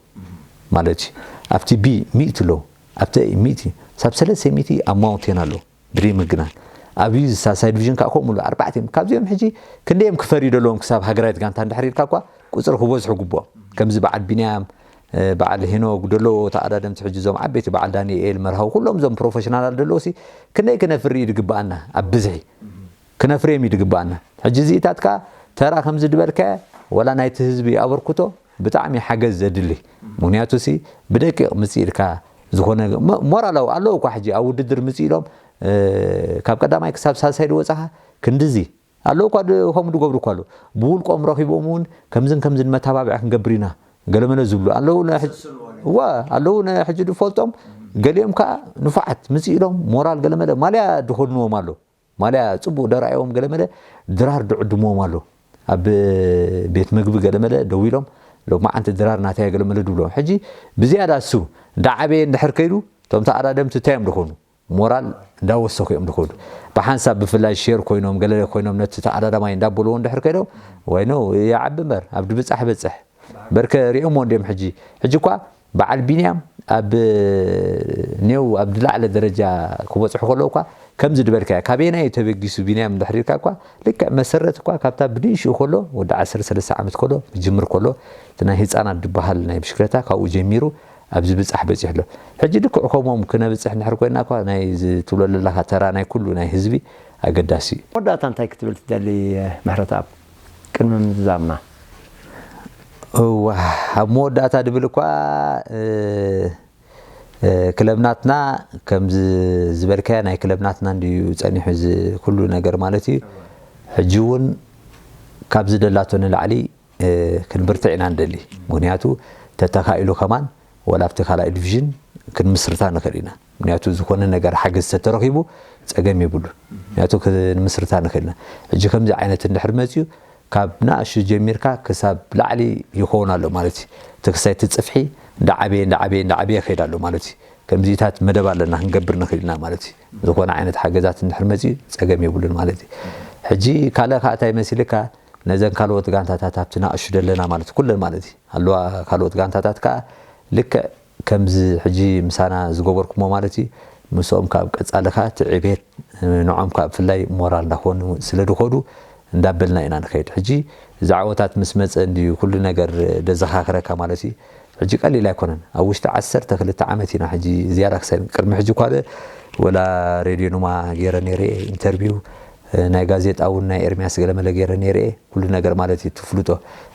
ማለት እዩ። ኣብቲ ቢ ሚእቲ ኣለዉ፣ ኣብቲ ኤ ሚእቲ፣ ክሳብ ሰለስተ ሚእቲ ኣብ ማውንቴን ኣለዉ። ድሪም ምግናን። ኣብ ዩ ሳልሳይ ዲቪዥን ከዓ ከምኡ ኣሎ፣ ኣርባዕተ እዮም። ካብዚኦም ሕጂ ክንደዮም ክፈርዩ ዘለዎም ክሳብ ሃገራዊት ጋንታ እንድሕር ኢልካ እኳ ቁፅሪ ክበዝሑ ግብኦም። ከምዚ በዓል ቢንያም፣ እ፣ በዓል ሄኖግ ደለዎ ተቐዳደምቲ ሕጂ እዞም ዓበይቲ በዓል ዳንኤል መርሃዊ ኩሎም እዞም ፕሮፌሽናላት ደለዎ ሲ ክንደይ ክነፍሪ እዩ ዝግብኣና? ኣብ ብዝሒ ክነፍርዮም እዩ ዝግብኣና። ሕጂ እዚኢታት ከዓ ተራ ከምዚ ዝበልካዮ ወላ ናይቲ ህዝቢ ኣበርክቶ ብጣዕሚ ሓገዝ ዘድሊ። ምክንያቱ ሲ ብደቂቕ ምጽእ ኢልካ ዝኾነ ሞ- ሞራላዊ ኣለዉ እኳ ሕጂ ኣብ ውድድር ምጽእ ኢሎም፣ እ፣ ካብ ቀዳማይ ክሳብ ሳልሳይ ዝወጻኻ ክንድዚ ኣለዉ እኳ ድ- ከምኡ ዝገብሩ እኳ ኣለዉ። ብውልቆም ረኺቦም እውን ከምዝን ከምዝን መተባብዒ ክንገብር ኢና ገለመለ ዝብሉ ኣለዉ። ነ- ሕጂ- እዋ ኣለዉ። ነ- ሕጂ ዝፈልጦም ገሊኦም ከዓ ንፉዓት ምጽእ ኢሎም ሞራል ገለመለ ማልያ ድኾድንዎም ኣሎ። ማልያ ጽቡቕ ደራእዎም ገለመለ ድራር ድዕድምዎም ኣሎ። ኣብ ቤት መግቢ ገለመለ ደው ኢሎም ሎማዓንቲ ድራር ናተያ ገለመለ ድብሎም። ሕጂ ብዝያዳ እሱ እንዳዓበየ እንድሕር ከይዱ እቶም ተኣዳደምቲ እንታይ እዮም ድኾኑ? ሞራል እንዳወሰኹ እዮም ድኾዱ። ብሓንሳብ ብፍላይ ሼር ኮይኖም ገለ ኮይኖም ነቲ ተኣዳዳማይ እንዳበልዎ እንድሕር ከይዶም ወይኖ ይዓቢ እምበር ኣብ ድብጻሕ በጽሕ በርከ ሪኦሞ እንዲም። ሕጂ ሕጂ እኳ በዓል ቢንያም ኣብ ኔው ኣብ ዝለዓለ ደረጃ ክበጽሑ ከለዉ እኳ ከምዚ ዝበልካዮ ካበየናይ እዩ ተበጊሱ ቢንያም እንድሕር ኢልካ እኳ ልክዕ መሰረት እኳ ካብታ ብንእሽኡ ከሎ ወዲ ዓሰርተ ሰለስተ ዓመት ከሎ ክጅምር ከሎ እቲ ናይ ህፃናት ዝበሃል ናይ ብሽክለታ ካብኡ ጀሚሩ ኣብዚ ብፃሕ በፂሑ ኣሎ። ሕጂ ልክዕ ከምኦም ክነብፅሕ እንድሕር ኮይና እኳ ናይ እዚ ትብሎ ዘለካ ተራ ናይ ኩሉ ናይ ህዝቢ ኣገዳሲ እዩ። መወዳእታ እንታይ ክትብል ትደሊ ምሕረተኣብ? ቅድሚ ምዝዛምና እዋ ኣብ መወዳእታ ድብል እኳ እ፣ እ፣ ክለብ ናትና ከምዚ ዝበልካያ ናይ ክለብ ናትና እንድዩ ጸኒሑ እዚ ኩሉ ነገር ማለት እዩ። ሕጂ እውን ካብ ዝደላቶ ንላዕሊ እ፣ ክንብርትዕ ኢና ንደሊ። ምክንያቱ ተተኻኢሉ ከማን ወላ ኣብቲ ካልኣይ ዲቪዥን ክንምስርታ ንኽእል ኢና። ምክንያቱ ዝኾነ ነገር ሓገዝ ተተረኺቡ ጸገም የብሉን። ምክንያቱ ክንምስርታ ንኽእል ኢና። ሕጂ ከምዚ ዓይነት እንድሕር መፅዩ ካብ ንኣሽቱ ጀሚርካ ክሳብ ላዕሊ ይኸውን ኣሎ ማለት እዩ። እቲ ክሳይ እቲ ፅፍሒ እንዳዓበየ እንዳዓበየ እንዳዓበየ ይኸይድ ኣሎ ማለት እዩ። ከምዚታት መደብ ኣለና ክንገብር ንኽእል ኢና ማለት እዩ። ዝኾነ ዓይነት ሓገዛት እንድሕር መፅዩ ፀገም የብሉን ማለት እዩ። ሕጂ ካልእ ከዓ እንታይ መሲልካ ነዘን ካልኦት ጋንታታት ኣብቲ ንኣሽቱ ዘለና ማለት ኩለን ማለት እዩ ኣለዋ ካልኦት ጋንታታት ከዓ ልክዕ ከምዚ ሕጂ ምሳና ዝገበርኩሞ ማለት እዩ ምስኦም ካብ ቀፃልኻ እቲ ዕቤት ንዖም ካብ ብፍላይ ሞራል እንዳኾኑ ስለ ድኾዱ እንዳበልና ኢና ንኸይድ። ሕጂ እዚ ዓወታት ምስ መፀ እንድዩ ኩሉ ነገር ደዘኻኽረካ ማለት እዩ። ሕጂ ቀሊል ኣይኮነን። ኣብ ውሽጢ ዓሰርተ ክልተ ዓመት ኢና ሕጂ ዝያዳ ክሳይ ቅድሚ ሕጂ እኳ ወላ ሬድዮ ኑማ ገይረ ነይረ ኢንተርቪው ናይ ጋዜጣ እውን ናይ ኤርሚያስ ገለመለ ገይረ ነይረ ኩሉ ነገር ማለት እዩ ትፍልጦ።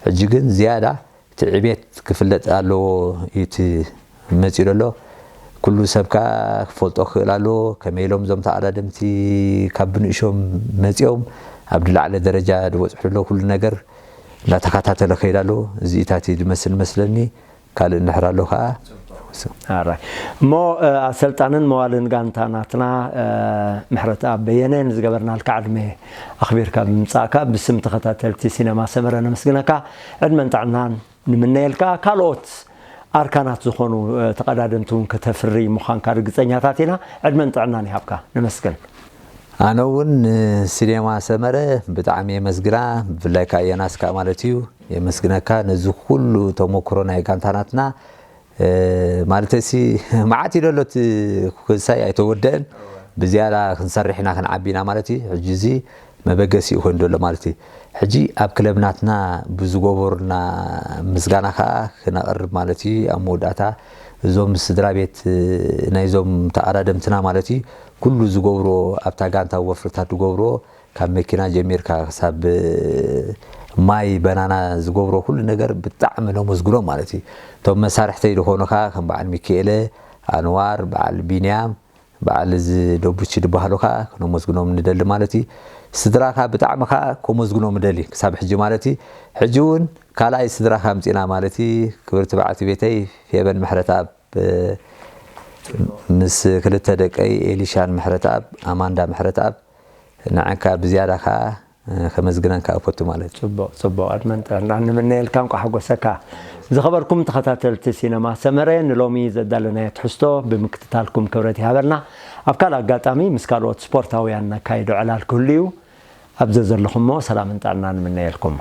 ሕጂ ግን ዝያዳ እቲ ዕቤት ክፍለጥ ኣለዎ እዩ እቲ መፂኡ ዘሎ። ኩሉ ሰብ ከዓ ክፈልጦ ክኽእል ኣለዎ። ከመይ ኢሎም እዞም ተኣዳደምቲ ካብ ብንእሾም መፂኦም ኣብ ድላዕለ ደረጃ ዝበፅሑ ኣለዉ። ኩሉ ነገር እንዳተኸታተለ ከይድ ኣለዎ። እዚኢታት እዩ ዝመስል መስለኒ። ካልእ እንድሕር ኣሎ ከዓ ኣራይ እሞ ኣሰልጣንን መዋልን ጋንታ ናትና ምሕረት ኣብ በየነ ንዝገበርናልካ ዕድመ ኣኽቢርካ ብምምፃእካ ብስም ተኸታተልቲ ሲነማ ሰመረ ነመስግነካ። ዕድመን ጥዕናን ንምነየልካ። ካልኦት ኣርካናት ዝኾኑ ተቐዳደምቲ እውን ከተፍሪ ምዃንካ ርግፀኛታት ኢና። ዕድመን ጥዕናን ይሃብካ። ነመስግን። ኣነ እውን ንሲኔማ ሰመረ ብጣዕሚ የመስግና። ብፍላይ ከዓ የናስ ከዓ ማለት እዩ የመስግነካ ነዚ ኩሉ ተሞክሮ ናይ ጋንታ ናትና። ማለት ሲ መዓት እዩ ዘሎ እቲ ክሳይ ኣይተወደአን። ብዝያዳ ክንሰርሕ ኢና ክንዓቢ ኢና ማለት እዩ። ሕጂ እዚ መበገሲ እዩ ኮይኑ ዘሎ ማለት እዩ። ሕጂ ኣብ ክለብ ናትና ብዝገበሩልና ምስጋና ከዓ ክነቕርብ ማለት እዩ። ኣብ መወዳእታ እዞም ስድራ ቤት ናይዞም ተቐዳደምትና ማለት እዩ ኩሉ ዝገብሮ ኣብታ ጋንታ ወፍርታት ዝገብሮ ካብ መኪና ጀሚርካ ክሳብ ማይ በናና ዝገብሮ ኩሉ ነገር ብጣዕሚ ነመስግኖም ማለት እዩ። እቶም መሳርሕተይ ዝኾኑ ከዓ ከም በዓል ሚካኤለ፣ ኣንዋር፣ በዓል ቢንያም፣ በዓል እዚ ደቡቺ ዝበሃሉ ከዓ ክነመስግኖም ንደሊ ማለት እዩ። ስድራ ከዓ ብጣዕሚ ከዓ ከመስግኖም እደሊ ክሳብ ሕጂ ማለት እዩ። ሕጂ እውን ካልኣይ ስድራ ከዓ ኣምፂና ማለት እዩ። ክብርቲ በዓልቲ ቤተይ ፌበን ምሕረተኣብ ምስ ክልተ ደቀይ ኤሊሻን ምሕረተኣብ ኣማንዳ ምሕረተኣብ ንዓካ ብዝያዳ ከዓ ከመስግነካ እፈቱ ማለት እዩ። ፅቡቕ ፅቡቕ ዕድመን ጥዕናን ንምነየልካ። እንኳዕ ሓጎሰካ። ዝኸበርኩም ተኸታተልቲ ሲነማ ሰመረ ንሎሚ ዘዳለናዮ ትሕዝቶ ብምክትታልኩም ክብረት ይሃበልና። ኣብ ካልእ ኣጋጣሚ ምስ ካልኦት ስፖርታውያን ነካይዶ ዕላል ክህሉ እዩ። ኣብ ዘዘለኹሞ ሰላምን ጥዕናን ንምነየልኩም።